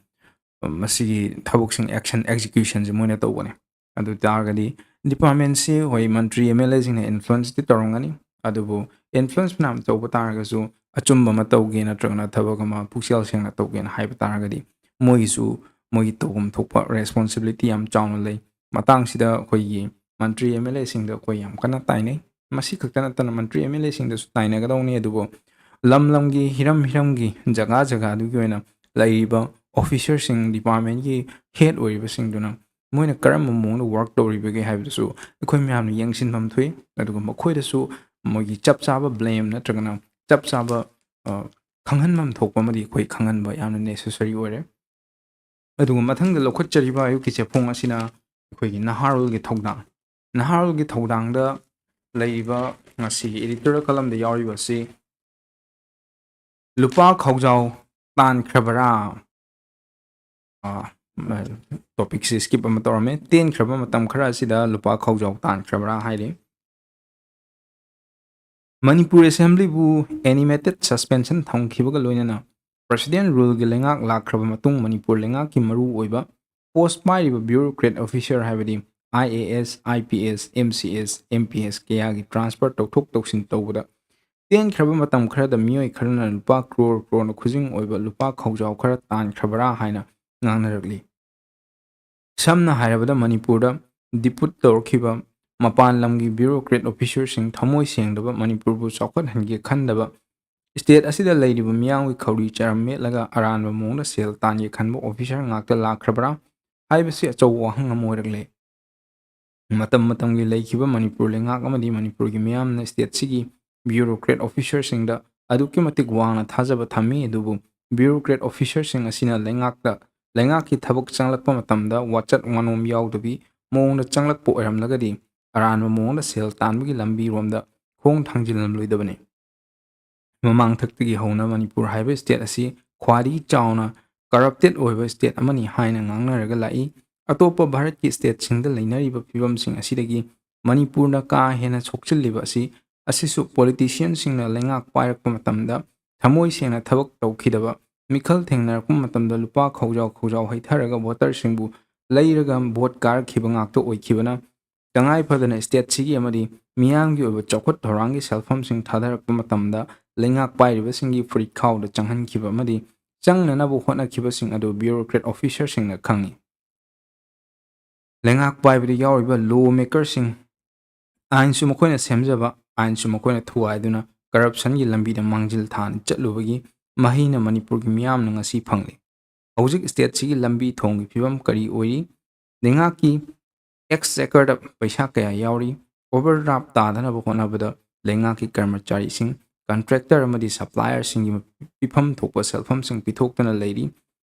ꯑ, ꯃꯁꯤꯒꯤ ꯊꯕꯛꯁꯤꯡ action executionꯁꯦ ꯃꯣꯏꯅ ꯇꯧꯕꯅꯦ꯫ ꯑꯗꯨ ꯇꯥꯔꯒꯗꯤ departmentꯁꯤ ꯍꯣꯏ ꯃꯟꯇ꯭ꯔꯤ MLAꯁꯤꯡꯅ influenceꯇꯤ ꯇꯧꯔꯝꯒꯅꯤ, ꯑꯗꯨꯕꯨ influence ꯐꯅꯌꯥꯝ ꯇꯧꯕ ꯇꯥꯔꯒꯁꯨ ꯑꯆꯨꯝꯕ ꯑꯃ ꯇꯧꯒꯦ ꯅꯠꯇ꯭ꯔꯒꯅ ꯊꯕꯛ ꯑꯃ ꯄꯨꯛꯆꯦꯜ ꯁꯦꯡꯅ ꯇꯧꯒꯦꯅ ꯍꯥꯏꯕ ꯇꯥꯔꯒꯗꯤ ꯃꯣꯏꯒꯤꯁꯨ ꯃꯣꯏꯒꯤ ꯇꯧꯐꯝ ꯊꯣꯛꯄ responsibility ꯌꯥꯝ ꯆꯥꯎꯅ ꯂꯩ꯫ ꯃꯇꯥꯡꯁꯤꯗ ꯑꯩꯈꯣꯏꯒꯤ ꯃꯟꯇ꯭ꯔꯤ MLAꯁꯤꯡꯗ ꯑꯩꯈꯣꯏ ꯌꯥꯝ ꯀꯟꯅ ꯇꯥꯏꯅꯩ꯫ ꯃꯁꯤ ꯈꯛꯇ ꯅꯠꯇꯅ ꯃꯟꯇ꯭ꯔꯤ MLAꯁꯤꯡꯗꯁꯨ ꯇꯥꯏꯅꯒꯗꯧꯅꯤ, ꯑꯗꯨꯕꯨ ꯂꯝ ꯂꯝꯒꯤ, ꯍꯤꯔꯝ ꯍꯤꯔꯝꯒꯤ, ꯖꯒꯥ ꯖꯒꯥꯗꯨꯒꯤ ꯑꯣꯏꯅ ꯂꯩꯔꯤꯕ officerꯁꯤꯡ, departmentꯀꯤ head ꯑꯣꯏꯔꯤꯕꯁꯤꯡꯗꯨꯅ ꯃꯣꯏꯅ ꯀꯔꯝꯕ ꯃꯑꯣꯡꯗ work ꯇꯧꯔꯤꯕꯒꯦ ꯍꯥꯏꯕꯗꯨꯁꯨ ꯑꯩꯈꯣꯏ ꯃꯌꯥꯝꯅ ꯌꯦꯡꯁꯤꯟꯐꯝ ꯊꯣꯛꯏ꯫ ꯑꯗꯨꯒ ꯃꯈꯣꯏꯗꯁꯨ ꯃꯣꯏꯒꯤ ꯆꯞ ꯆꯥꯕ blame ꯅꯠꯇ꯭ꯔꯒꯅ ꯆꯞ ꯆꯥꯕ, ꯑ, ꯈꯪꯍꯟꯐꯝ ꯊꯣꯛꯄ ꯑꯃꯗꯤ ꯑꯩꯈꯣꯏ ꯈꯪꯍꯟꯕ ꯌꯥꯝꯅ necessary ꯑꯣꯏꯔꯦ꯫ ꯑꯗꯨꯒ ꯃꯊꯪꯗ ꯂꯧꯈꯠꯆꯔꯤꯕ ꯑꯌꯨꯛꯀꯤ ꯆꯦꯐꯣꯡ ꯑꯁꯤꯅ ꯑꯩꯈꯣꯏꯒꯤ ꯅꯍꯥꯔꯣꯜꯒꯤ ꯊꯧꯗꯥꯡ, ꯅꯍꯥꯔꯣꯜꯒꯤ ꯊꯧꯗꯥꯡꯗ ꯂꯩꯔꯤꯕ ꯉꯁꯤꯒꯤ editorial columnꯗ ꯌꯥꯎꯔꯤꯕ ꯑꯁꯤ ꯂꯨꯄꯥ ꯈꯥꯎꯖꯥꯎ ꯇꯥꯟꯈ꯭ꯔꯕꯔꯥ? ꯑꯥ, topicꯁꯤ skip ꯑꯃ ꯇꯧꯔꯝꯃꯦ꯫ ꯇꯦꯟꯈ꯭ꯔꯕ ꯃꯇꯝ ꯈꯔ ꯑꯁꯤꯗ ꯂꯨꯄꯥ ꯈꯥꯎꯖꯥꯎ ꯇꯥꯟꯈ꯭ꯔꯕ꯭ꯔꯥ ꯍꯥꯏꯔꯤ꯫ ꯃꯅꯤꯄꯨꯔ Assemblyꯕꯨ animated suspension ꯊꯝꯈꯤꯕꯒ ꯂꯣꯏꯅꯅ President ruleꯒꯤ ꯂꯩꯉꯥꯛ ꯂꯥꯛꯈ꯭ꯔꯕ ꯃꯇꯨꯡ ꯃꯅꯤꯄꯨꯔ ꯂꯩꯉꯥꯛꯀꯤ ꯃꯔꯨ ꯑꯣꯏꯕ post ꯄꯥꯏꯔꯤꯕ bureaucrat officer ꯍꯥꯏꯕꯗꯤ IAS, IPS, MCS, MPS ꯀꯌꯥꯒꯤ transfer ꯇꯧꯊꯣꯛ ꯇꯧꯁꯤꯟ ꯇꯧꯕꯗ ꯇꯦꯟꯈ꯭ꯔꯕ ꯃꯇꯝ ꯈꯔꯗ ꯃꯤꯑꯣꯏ ꯈꯔꯅ ꯂꯨꯄꯥ crore crore ꯈꯨꯖꯤꯡ ꯑꯣꯏꯕ ꯂꯨꯄꯥ ꯈꯥꯎꯖꯥꯎ ꯈꯔ ꯇꯥꯟꯈ꯭ꯔꯕꯔꯥ ꯍꯥꯏꯅ ꯉꯥꯡꯅꯔꯛꯂꯤ꯫ ꯁꯝꯅ ꯍꯥꯏꯔꯕꯗ ꯃꯅꯤꯄꯨꯔꯗ depute ꯇꯧꯔꯛꯈꯤꯕ ꯃꯄꯥꯟ ꯂꯝꯒꯤ bureaucrat officerꯁꯤꯡ ꯊꯃꯣꯏ ꯁꯦꯡꯗꯕ, ꯃꯅꯤꯄꯨꯔꯕꯨ ꯆꯥꯎꯈꯠꯍꯟꯒꯦ ꯈꯟꯗꯕ, state ꯑꯁꯤꯗ ꯂꯩꯔꯤꯕ ꯃꯤꯌꯥꯝꯒꯤ ꯈꯧꯔꯤ ꯆꯔꯝ ꯃꯦꯠꯂꯒ ꯑꯔꯥꯟꯕ ꯃꯑꯣꯡꯗ ꯁꯦꯜ ꯇꯥꯟꯒꯦ ꯈꯟꯕ officer ꯉꯥꯛꯇ ꯂꯥꯛꯈ꯭ꯔꯕ꯭ꯔꯥ ꯍꯥꯏꯕꯁꯤ ꯑꯆꯧꯕ ꯋꯥꯍꯪ ꯑꯃ ꯑꯣꯏꯔꯛꯂꯦ꯫ ꯃꯇꯝ ꯃꯇꯝꯒꯤ ꯂꯩꯈꯤꯕ ꯃꯅꯤꯄꯨꯔ ꯂꯩꯉꯥꯛ ꯑꯃꯗꯤ ꯃꯅꯤꯄꯨꯔꯒꯤ ꯃꯤꯌꯥꯝꯅ stateꯁꯤꯒꯤ bureaucrat officerꯁꯤꯡꯗ ꯑꯗꯨꯛꯀꯤ ꯃꯇꯤꯛ ꯋꯥꯡꯅ ꯊꯥꯖꯕ ꯊꯝꯃꯤ, ꯑꯗꯨꯕꯨ ꯕ꯭ꯌꯨꯔꯣꯀ꯭ꯔꯦꯠ ꯑꯣꯐꯤꯁꯔꯁꯤꯡ ꯑꯁꯤꯅ ꯂꯩꯉꯥꯛꯇ, ꯂꯩꯉꯥꯛꯀꯤ ꯊꯕꯛ ꯆꯪꯂꯛꯄ ꯃꯇꯝꯗ ꯋꯥꯆꯠ ꯋꯥꯅꯣꯝ ꯌꯥꯎꯗꯕꯤ ꯃꯑꯣꯡꯗ ꯆꯪꯂꯛꯄ ꯑꯣꯏꯔꯝꯂꯒꯗꯤ, ꯑꯔꯥꯟꯕ ꯃꯑꯣꯡꯗ ꯁꯦꯜ ꯇꯥꯟꯕꯒꯤ ꯂꯝꯕꯤꯔꯣꯝꯗ ꯈꯣꯡ ꯊꯥꯡꯖꯤꯜꯂꯝꯂꯣꯏꯗꯕꯅꯤ꯫ ꯃꯃꯥꯡꯊꯛꯇꯒꯤ ꯍꯧꯅ ꯃꯅꯤꯄꯨꯔ ꯍꯥꯏꯕ ꯁ꯭ꯇꯦꯠ ꯑꯁꯤ ꯈ꯭ꯋꯥꯏꯗꯒꯤ ꯆꯥꯎꯅ ꯀꯔꯞꯇꯦꯠ ꯑꯣꯏꯕ ꯁ꯭ꯇꯦꯠ ꯑꯃꯅꯤ ꯍꯥꯏꯅ ꯉꯥꯡꯅꯔꯒ ꯂꯥꯛꯏ꯫ ꯑꯇꯣꯞꯄ ꯚꯥꯔꯠꯀꯤ ꯁ꯭ꯇꯦꯠꯁꯤꯡꯗ ꯂꯩꯅꯔꯤꯕ ꯐꯤꯕꯝꯁꯤꯡ ꯑꯁꯤꯗꯒꯤ ꯃꯅꯤꯄꯨꯔꯅ ꯀꯥ ꯍꯦꯟꯅ ꯁꯣꯛꯆꯤꯜꯂꯤꯕ ꯑꯁꯤ, ꯑꯁꯤꯁꯨ ꯄꯣꯂꯤꯇꯤꯁꯤꯌꯟꯁꯤꯡꯅ ꯂꯩꯉꯥꯛ ꯄꯥꯏꯔꯛꯄ ꯃꯇꯝꯗ ꯊꯃꯣꯏ ꯁꯦꯡꯅ ꯊꯕꯛ ꯇꯧꯈꯤꯗꯕ, ꯃꯤꯈꯜ ꯊꯦꯡꯅꯔꯛꯄ ꯃꯇꯝꯗ ꯂꯨꯄꯥ ꯈꯧꯖꯥꯎ ꯈꯧꯖꯥꯎ ꯍꯩꯊꯔꯒ ꯚꯣꯇꯔꯁꯤꯡꯕꯨ ꯂꯩꯔꯒ ꯚꯣꯠ ꯀꯥꯔꯛꯈꯤꯕ ꯉꯥꯛꯇ ꯑꯣꯏꯈꯤꯕꯅ, ꯇꯉꯥꯏ ꯐꯗꯅ ꯁ꯭ꯇꯦꯠꯁꯤꯒꯤ ꯑꯃꯗꯤ ꯃꯤꯌꯥꯝꯒꯤ ꯑꯣꯏꯕ ꯆꯥꯎꯈꯠ ꯊꯧꯔꯥꯡꯒꯤ ꯁꯦꯜꯐꯝꯁꯤꯡ ꯊꯥꯗꯔꯛꯄ ꯃꯇꯝꯗ ꯂꯩꯉꯥꯛ ꯄꯥꯏꯔꯤꯕꯁꯤꯡꯒꯤ ꯐꯨꯔꯤꯠꯈꯥꯎꯗ ꯆꯪꯍꯟꯈꯤꯕ ꯑꯃꯗꯤ ꯆꯪꯅꯅꯕ ꯍꯣꯠꯅꯈꯤꯕꯁꯤꯡ ꯑꯗꯨ ꯕ꯭ꯌꯨꯔꯣꯀ꯭ꯔꯦꯠ ꯑꯣꯐꯤꯁꯔꯁꯤꯡꯅ ꯈꯪꯏ꯫ ꯂꯩꯉꯥꯛ ꯄꯥꯏꯕꯗ ꯌꯥꯎꯔꯤꯕ ꯂꯣ ꯃꯦꯀꯔꯁꯤꯡ, ꯑꯥꯏꯟꯁꯨ ꯃꯈꯣꯏꯅ ꯁꯦꯝꯖꯕ, ꯑꯥꯏꯟꯁꯨ ꯃꯈꯣꯏꯅ ꯊꯨꯒꯥꯏꯗꯨꯅ ꯀꯔꯞꯁꯟꯒꯤ ꯂꯝꯕꯤꯗ ꯃꯥꯡꯖꯤꯜ ꯊꯥꯅ ꯆꯠꯂꯨꯕꯒꯤ ꯃꯍꯩꯅ ꯃꯅꯤꯄꯨꯔꯒꯤ ꯃꯤꯌꯥꯝꯅ ꯉꯁꯤ ꯐꯪꯂꯤ꯫ ꯍꯧꯖꯤꯛ ꯁ꯭ꯇꯦꯠꯁꯤꯒꯤ ꯂꯝꯕꯤ ꯊꯣꯡꯒꯤ ꯐꯤꯕꯝ ꯀꯔꯤ ꯑꯣꯏꯔꯤ? ꯂꯩꯉꯥꯛꯀꯤ ꯑꯦꯛꯁꯆꯦꯀꯔꯗ ꯄꯩꯁꯥ ꯀꯌꯥ ꯌꯥꯎꯔꯤ? ꯑꯣꯚꯔꯗ꯭ꯔꯥꯐ ꯇꯥꯗꯅꯕ ꯍꯣꯠꯅꯕꯗ ꯂꯩꯉꯥꯛꯀꯤ ꯀꯔꯃꯆꯥꯔꯤꯁꯤꯡ, ꯀꯟꯇ꯭ꯔꯦꯛꯇꯔ ꯑꯃꯗꯤ ꯁꯄ꯭ꯂꯥꯏꯌꯔꯁꯤꯡꯒꯤ ꯄꯤꯐꯝ ꯊꯣꯛꯄ ꯁꯦꯜꯐꯝꯁꯤꯡ ꯄꯤꯊꯣꯛꯇꯨꯅ ꯂꯩꯔꯤ꯫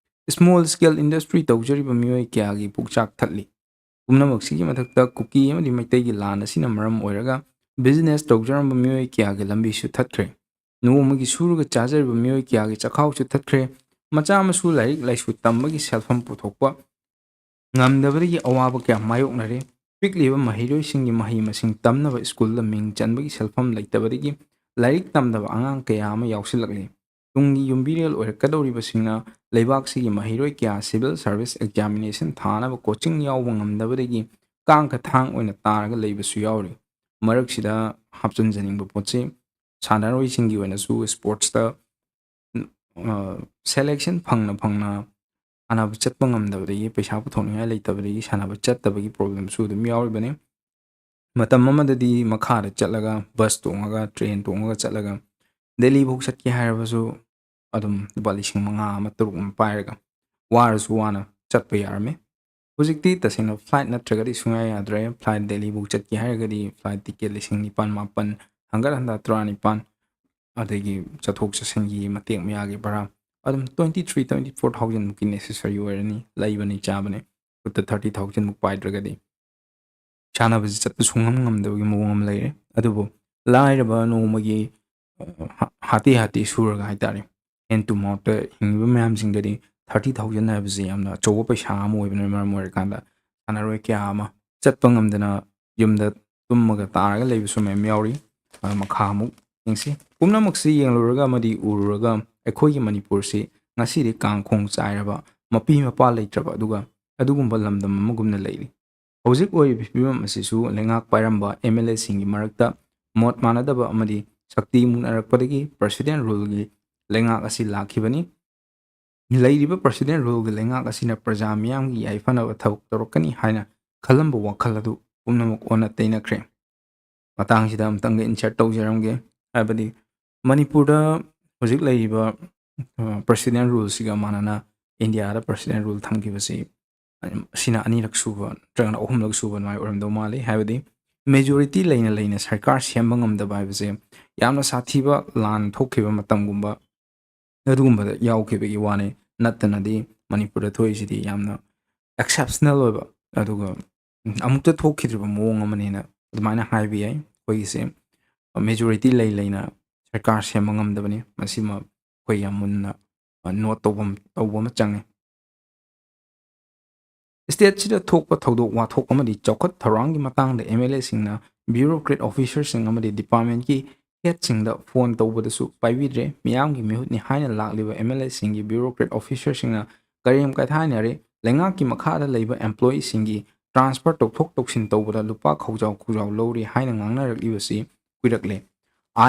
ꯁ꯭ꯃꯣꯜ ꯁ꯭ꯀꯦꯜ ꯏꯟꯗꯁꯇ꯭ꯔꯤ ꯇꯧꯖꯔꯤꯕ ꯃꯤꯑꯣꯏ ꯀꯌꯥꯒꯤ ꯄꯨꯛꯆꯥꯛ ꯊꯠꯂꯤ꯫ ꯄꯨꯝꯅꯃꯛꯁꯤꯒꯤ ꯃꯊꯛꯇ ꯀꯨꯀꯤ ꯑꯃꯗꯤ ꯃꯩꯇꯩꯒꯤ ꯂꯥꯟ ꯑꯁꯤꯅ ꯃꯔꯝ ꯑꯣꯏꯔꯒ ꯕꯤꯖꯤꯅꯦꯁ ꯇꯧꯖꯔꯝꯕ ꯃꯤꯑꯣꯏ ꯀꯌꯥꯒꯤ ꯂꯝꯕꯤꯁꯨ ꯊꯠꯈ꯭ꯔꯦ꯫ ꯅꯣꯡꯃꯒꯤ ꯁꯨꯔꯒ ꯆꯥꯖꯔꯤꯕ ꯃꯤꯑꯣꯏ ꯀꯌꯥꯒꯤ ꯆꯥꯛꯈꯥꯎꯁꯨ ꯊꯠꯈ꯭ꯔꯦ꯫ ꯃꯆꯥ ꯃꯁꯨ ꯂꯥꯏꯔꯤꯛ ꯂꯥꯏꯁꯨ ꯇꯝꯕꯒꯤ ꯁꯦꯜꯐꯝ ꯄꯨꯊꯣꯛꯄ ꯉꯝꯗꯕꯗꯒꯤ ꯑꯋꯥꯕ ꯀꯌꯥ ꯃꯥꯌꯣꯛꯅꯔꯦ꯫ ꯄꯤꯛꯂꯤꯕ ꯃꯍꯩꯔꯣꯏꯁꯤꯡꯒꯤ ꯃꯍꯩ ꯃꯁꯤꯡ ꯇꯝꯅꯕ ꯁ꯭ꯀꯨꯜꯗ ꯃꯤꯡ ꯆꯟꯕꯒꯤ ꯁꯦꯜꯐꯝ ꯂꯩꯇꯕꯗꯒꯤ ꯂꯥꯏꯔꯤꯛ ꯇꯝꯗꯕ ꯑꯉꯥꯡ ꯀꯌꯥ ꯑꯃ ꯌꯥꯎꯁꯤꯜꯂꯛꯂꯤ꯫ ꯇꯨꯡꯒꯤ ꯌꯨꯝꯕꯤꯔꯦꯜ ꯑꯣꯏꯔꯛꯀꯗꯧꯔꯤꯕꯁꯤꯡꯅ ꯂꯩꯕꯥꯛꯁꯤꯒꯤ ꯃꯍꯩꯔꯣꯏ ꯀꯌꯥ ꯁꯤꯚꯤꯜ ꯁꯥꯔꯚꯤꯁ ꯑꯦꯛꯖꯥꯃꯤꯅꯦꯁꯟ ꯊꯥꯅꯕ ꯀꯣꯆꯤꯡ ꯌꯥꯎꯕ ꯉꯝꯗꯕꯗꯒꯤ ꯀꯥꯡꯈ ꯊꯥꯡ ꯑꯣꯏꯅ ꯇꯥꯔꯒ ꯂꯩꯕꯁꯨ ꯌꯥꯎꯔꯤ꯫ ꯃꯔꯛꯁꯤꯗ ꯍꯥꯞꯆꯤꯟꯖꯅꯤꯡꯕ ꯄꯣꯠꯁꯤ, ꯁꯥꯟꯅꯔꯣꯏꯁꯤꯡꯒꯤ ꯑꯣꯏꯅꯁꯨ ꯁ꯭ꯄꯣꯔꯠꯁꯇ, ꯑ, ꯁꯦꯂꯦꯛꯁꯟ ꯐꯪꯅ ꯐꯪꯅ ꯁꯥꯟꯅꯕ ꯆꯠꯄ ꯉꯝꯗꯕꯗꯒꯤ, ꯄꯩꯁꯥ ꯄꯨꯊꯣꯛꯅꯤꯡꯉꯥꯏ ꯂꯩꯇꯕꯗꯒꯤ ꯁꯥꯟꯅꯕ ꯆꯠꯇꯕꯒꯤ ꯄ꯭ꯔꯣꯕ꯭ꯂꯦꯝꯁꯨ ꯑꯗꯨꯝ ꯌꯥꯎꯔꯤꯕꯅꯤ꯫ ꯃꯇꯝ ꯑꯃꯗꯗꯤ ꯃꯈꯥꯗ ꯆꯠꯂꯒ, ꯕꯁ ꯇꯣꯡꯉꯒ, ꯇ꯭ꯔꯦꯟ ꯇꯣꯡꯉꯒ ꯆꯠꯂꯒ, ꯗꯦꯜꯂꯤꯐꯥꯎ ꯆꯠꯀꯦ ꯍꯥꯏꯔꯕꯁꯨ ꯑꯗꯨꯝ ꯂꯨꯄꯥ ꯂꯤꯁꯤꯡ ꯃꯉꯥ ꯑꯃ, ꯇꯔꯨꯛ ꯑꯃ ꯄꯥꯏꯔꯒ ꯋꯥꯔꯁꯨ ꯋꯥꯅ ꯆꯠꯄ ꯌꯥꯔꯝꯃꯤ꯫ ꯍꯧꯖꯤꯛꯇꯤ ꯇꯁꯦꯡꯅ ꯐ꯭ꯂꯥꯏꯠ ꯅꯠꯇ꯭ꯔꯒꯗꯤ ꯁꯨꯡꯌꯥ ꯌꯥꯗ꯭ꯔꯦ꯫ ꯐ꯭ꯂꯥꯏꯠ ꯗꯦꯜꯂꯤꯐꯥꯎ ꯆꯠꯀꯦ ꯍꯥꯏꯔꯒꯗꯤ ꯐ꯭ꯂꯥꯏꯠ ꯇꯤꯀꯦꯠ ꯂꯤꯁꯤꯡ ꯅꯤꯄꯥꯟ ꯃꯥꯄꯟ, ꯍꯪꯒꯠ ꯍꯟꯗ ꯇꯔꯥꯅꯤꯄꯥꯟ, ꯑꯗꯒꯤ ꯆꯠꯊꯣꯛ ꯆꯠꯁꯤꯟꯒꯤ ꯃꯇꯦꯛ ꯃꯌꯥꯒꯤ ꯚꯔꯥ, ꯑꯗꯨꯝ twenty three, twenty four thousand ꯃꯨꯛꯀꯤ necessary ꯑꯣꯏꯔꯅꯤ, ꯂꯩꯕꯅꯤ ꯆꯥꯕꯅꯤ, ꯈꯨꯠꯇ thirty thousand ꯃꯨꯛ ꯄꯥꯏꯗ꯭ꯔꯒꯗꯤ꯫ ꯁꯥꯟꯅꯕꯁꯤ ꯆꯠꯄ ꯁꯨꯡꯉꯝ ꯉꯝꯗꯕꯒꯤ ꯃꯑꯣꯡ ꯑꯃ ꯂꯩꯔꯦ꯫ ꯑꯗꯨꯕꯨ ꯂꯥꯏꯔꯕ ꯅꯣꯡꯃꯒꯤ, ꯑ, ꯍꯥ-, ꯍꯥꯇꯦ ꯍꯥꯇꯦ ꯁꯨꯔꯒ ꯍꯥꯏꯇꯥꯔꯦ, hand to mouthꯇ ꯍꯤꯡꯉꯤꯕ ꯃꯌꯥꯝꯁꯤꯡꯗꯗꯤ thirty thousand ꯍꯥꯏꯕꯁꯤ ꯌꯥꯝꯅ ꯑꯆꯧꯕ ꯄꯩꯁꯥ ꯑꯃ ꯑꯣꯏꯕꯅ ꯃꯔꯝ ꯑꯣꯏꯔꯀꯥꯟꯗ ꯁꯥꯟꯅꯔꯣꯏ ꯀꯌꯥ ꯑꯃ ꯆꯠꯄ ꯉꯝꯗꯅ ꯌꯨꯝꯗ ꯇꯨꯝꯃꯒ ꯇꯥꯔꯒ ꯂꯩꯕꯁꯨ ꯃꯌꯥꯝ ꯌꯥꯎꯔꯤ꯫ ꯑ, ꯃꯈꯥ ꯑꯃꯨꯛ ꯌꯦꯡꯁꯤ꯫ ꯄꯨꯝꯅꯃꯛꯁꯤ ꯌꯦꯡꯂꯨꯔꯒ ꯑꯃꯗꯤ ꯎꯔꯨꯔꯒ ꯑꯩꯈꯣꯏꯒꯤ ꯃꯅꯤꯄꯨꯔꯁꯤ ꯉꯁꯤꯗꯤ ꯀꯥꯡꯈꯣꯡ ꯆꯥꯏꯔꯕ, ꯃꯄꯤ ꯃꯄꯥ ꯂꯩꯇ꯭ꯔꯕ, ꯑꯗꯨꯒ ꯑꯗꯨꯒꯨꯝꯕ ꯂꯝꯗꯝ ꯑꯃꯒꯨꯝꯅ ꯂꯩꯔꯤ꯫ ꯍꯧꯖꯤꯛ ꯑꯣꯏꯔꯤꯕ ꯐꯤꯕꯝ ꯑꯁꯤꯁꯨ ꯂꯩꯉꯥꯛ ꯄꯥꯏꯔꯝꯕ MLAꯁꯤꯡꯒꯤ ꯃꯔꯛꯇ ꯃꯣꯠ ꯃꯥꯟꯅꯗꯕ ꯑꯃꯗꯤ ꯁꯛꯇꯤ ꯃꯨꯟꯅꯔꯛꯄꯗꯒꯤ President ruleꯒꯤ ꯂꯩꯉꯥꯛ ꯑꯁꯤ ꯂꯥꯛꯈꯤꯕꯅꯤ꯫ ꯂꯩꯔꯤꯕ President ruleꯒꯤ ꯂꯩꯉꯥꯛ ꯑꯁꯤꯅ ꯄ꯭ꯔꯖꯥ ꯃꯤꯌꯥꯝꯒꯤ ꯌꯥꯏꯐꯅꯕ ꯊꯕꯛ ꯇꯧꯔꯛꯀꯅꯤ ꯍꯥꯏꯅ ꯈꯜꯂꯝꯕ ꯋꯥꯈꯜ ꯑꯗꯨ ꯄꯨꯝꯅꯃꯛ ꯑꯣꯟꯅ ꯇꯩꯅꯈ꯭ꯔꯦ꯫ ꯃꯇꯥꯡꯁꯤꯗ ꯑꯃꯨꯛꯇꯪꯒ insert ꯇꯧꯖꯔꯝꯒꯦ꯫ ꯍꯥꯏꯕꯗꯤ ꯃꯅꯤꯄꯨꯔꯗ ꯍꯧꯖꯤꯛ ꯂꯩꯔꯤꯕ, ꯑ, President ruleꯁꯤꯒ ꯃꯥꯟꯅꯅ ꯏꯟꯗꯤꯌꯥꯗ President rule ꯊꯝꯈꯤꯕꯁꯤ, ꯑ, ꯁꯤꯅ ꯑꯅꯤꯔꯛ ꯁꯨꯕ ꯅꯠꯇ꯭ꯔꯒꯅ ꯑꯍꯨꯝꯂꯛ ꯁꯨꯕ ꯑꯗꯨꯃꯥꯏꯅ ꯑꯣꯏꯔꯝꯗꯧ ꯃꯥꯜꯂꯤ꯫ ꯍꯥꯏꯕꯗꯤ majority ꯂꯩꯅ ꯂꯩꯅ ꯁꯔꯀꯥꯔ ꯁꯦꯝꯕ ꯉꯝꯗꯕ ꯍꯥꯏꯕꯁꯦ ꯌꯥꯝꯅ ꯁꯥꯊꯤꯕ ꯂꯥꯟ ꯊꯣꯛꯈꯤꯕ ꯃꯇꯝꯒꯨꯝꯕ ꯑꯗꯨꯒꯨꯝꯕꯗ ꯌꯥꯎꯈꯤꯕꯒꯤ ꯋꯥꯅꯤ꯫ ꯅꯠꯇꯅꯗꯤ ꯃꯅꯤꯄꯨꯔꯗ ꯊꯣꯛꯏꯁꯤꯗꯤ ꯌꯥꯝꯅ exceptional ꯑꯣꯏꯕ, ꯑꯗꯨꯒ ꯑꯃꯨꯛꯇ ꯊꯣꯛꯈꯤꯗ꯭ꯔꯤꯕ ꯃꯑꯣꯡ ꯑꯃꯅꯦꯅ ꯑꯗꯨꯃꯥꯏꯅ ꯍꯥꯏꯕ ꯌꯥꯏ꯫ ꯑꯩꯈꯣꯏꯒꯤꯁꯦ majority ꯂꯩ ꯂꯩꯅ ꯁꯔꯀꯥꯔ ꯁꯦꯝꯕ ꯉꯝꯗꯕꯅꯤ꯫ ꯃꯁꯤꯃ ꯑꯩꯈꯣꯏ ꯌꯥꯝ ꯃꯨꯟꯅ, ꯑ, note ꯇꯧꯕ, ꯇꯧꯕ ꯑꯃ ꯆꯪꯉꯤ꯫ Stateꯁꯤꯗ ꯊꯣꯛꯄ ꯊꯧꯗꯣꯛ ꯋꯥꯊꯣꯛ ꯑꯃꯗꯤ ꯆꯥꯎꯈꯠ ꯊꯧꯔꯥꯡꯒꯤ ꯃꯇꯥꯡꯗ MLAꯁꯤꯡꯅ bureaucrat officerꯁꯤꯡ ꯑꯃꯗꯤ departmentꯀꯤ headꯁꯤꯡꯗ phone ꯇꯧꯕꯗꯁꯨ ꯄꯥꯏꯕꯤꯗ꯭ꯔꯦ꯫ ꯃꯤꯌꯥꯝꯒꯤ ꯃꯤꯍꯨꯠꯅꯤ ꯍꯥꯏꯅ ꯂꯥꯛꯂꯤꯕ MLAꯁꯤꯡꯒꯤ bureaucrat officerꯁꯤꯡꯅ ꯀꯔꯦꯝ ꯀꯊꯥꯏꯅꯔꯦ꯫ ꯂꯩꯉꯥꯛꯀꯤ ꯃꯈꯥꯗ ꯂꯩꯕ employeeꯁꯤꯡꯒꯤ transfer ꯇꯧꯊꯣꯛ ꯇꯧꯁꯤꯟ ꯇꯧꯕꯗ ꯂꯨꯄꯥ ꯈꯧꯖꯥꯎ ꯈꯧꯖꯥꯎ ꯂꯧꯔꯤ ꯍꯥꯏꯅ ꯉꯥꯡꯅꯔꯛꯂꯤꯕꯁꯤ ꯀꯨꯏꯔꯛꯂꯦ꯫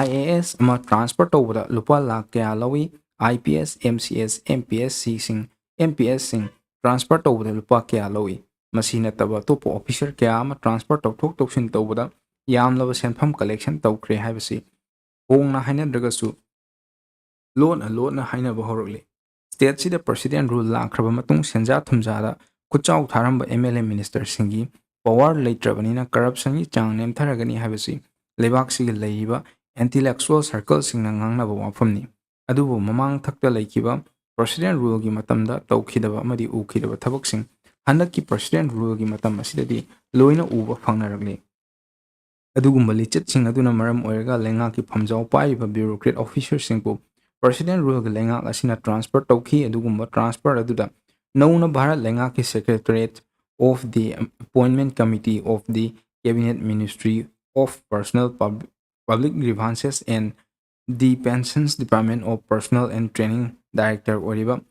IAS ꯑꯃ transfer ꯇꯧꯕꯗ ꯂꯨꯄꯥ ꯂꯥꯈ ꯀꯌꯥ ꯂꯧꯏ? IPS, MCS, MPSCꯁꯤꯡ, MPSꯁꯤꯡ transfer ꯇꯧꯕꯗ ꯂꯨꯄꯥ ꯀꯌꯥ ꯂꯧꯏ? ꯃꯁꯤ ꯅꯠꯇꯕ ꯑꯇꯣꯞꯄ officer ꯀꯌꯥ ꯑꯃ transfer ꯇꯧꯊꯣꯛ ꯇꯧꯁꯤꯟ ꯇꯧꯕꯗ ꯌꯥꯝꯂꯕ ꯁꯦꯟꯐꯝ collection ꯇꯧꯈ꯭ꯔꯦ ꯍꯥꯏꯕꯁꯤ ꯐꯣꯡꯅ ꯍꯥꯏꯅꯗ꯭ꯔꯒꯁꯨ ꯂꯣꯟꯅ ꯂꯣꯟꯅ ꯍꯥꯏꯅꯕ ꯍꯧꯔꯛꯂꯤ꯫ Stateꯁꯤꯗ President rule ꯂꯥꯛꯈ꯭ꯔꯕ ꯃꯇꯨꯡ ꯁꯦꯟꯖꯥ ꯊꯨꯝꯖꯥꯗ ꯈꯨꯠꯆꯥꯎ ꯊꯥꯔꯝꯕ MLA ministerꯁꯤꯡꯒꯤ power ꯂꯩꯇ꯭ꯔꯕꯅꯤꯅ corruptionꯒꯤ ꯆꯥꯡ ꯅꯦꯝꯊꯔꯒꯅꯤ ꯍꯥꯏꯕꯁꯤ ꯂꯩꯕꯥꯛꯁꯤꯒꯤ ꯂꯩꯔꯤꯕ intellectual circleꯁꯤꯡꯅ ꯉꯥꯡꯅꯕ ꯋꯥꯐꯝꯅꯤ꯫ ꯑꯗꯨꯕꯨ ꯃꯃꯥꯡ ꯊꯛꯇ ꯂꯩꯈꯤꯕ President Ruleꯒꯤ ꯃꯇꯝꯗ ꯇꯧꯈꯤꯗꯕ ꯑꯃꯗꯤ ꯎꯈꯤꯗꯕ ꯊꯕꯛꯁꯤꯡ ꯍꯟꯗꯛꯀꯤ President Ruleꯒꯤ ꯃꯇꯝ ꯑꯁꯤꯗꯗꯤ ꯂꯣꯏꯅ ꯎꯕ ꯐꯪꯅꯔꯛꯂꯤ꯫ ꯑꯗꯨꯒꯨꯝꯕ ꯂꯤꯆꯠꯁꯤꯡ ꯑꯗꯨꯅ ꯃꯔꯝ ꯑꯣꯏꯔꯒ ꯂꯩꯉꯥꯛꯀꯤ ꯐꯝꯖꯥꯎ ꯄꯥꯏꯔꯤꯕ bureaucrat officerꯁꯤꯡꯕꯨ President Ruleꯒꯤ ꯂꯩꯉꯥꯛ ꯑꯁꯤꯅ transfer ꯇꯧꯈꯤ꯫ ꯑꯗꯨꯒꯨꯝꯕ transfer ꯑꯗꯨꯗ ꯅꯧꯅ ꯚꯥꯔꯠ ꯂꯩꯉꯥꯛꯀꯤ Secretariat of the Appointment Committee of the Cabinet Ministry of Personal Pub-, Public Grievances and the Pensions Department of Personnel and Training Director ꯑꯣꯏꯔꯤꯕ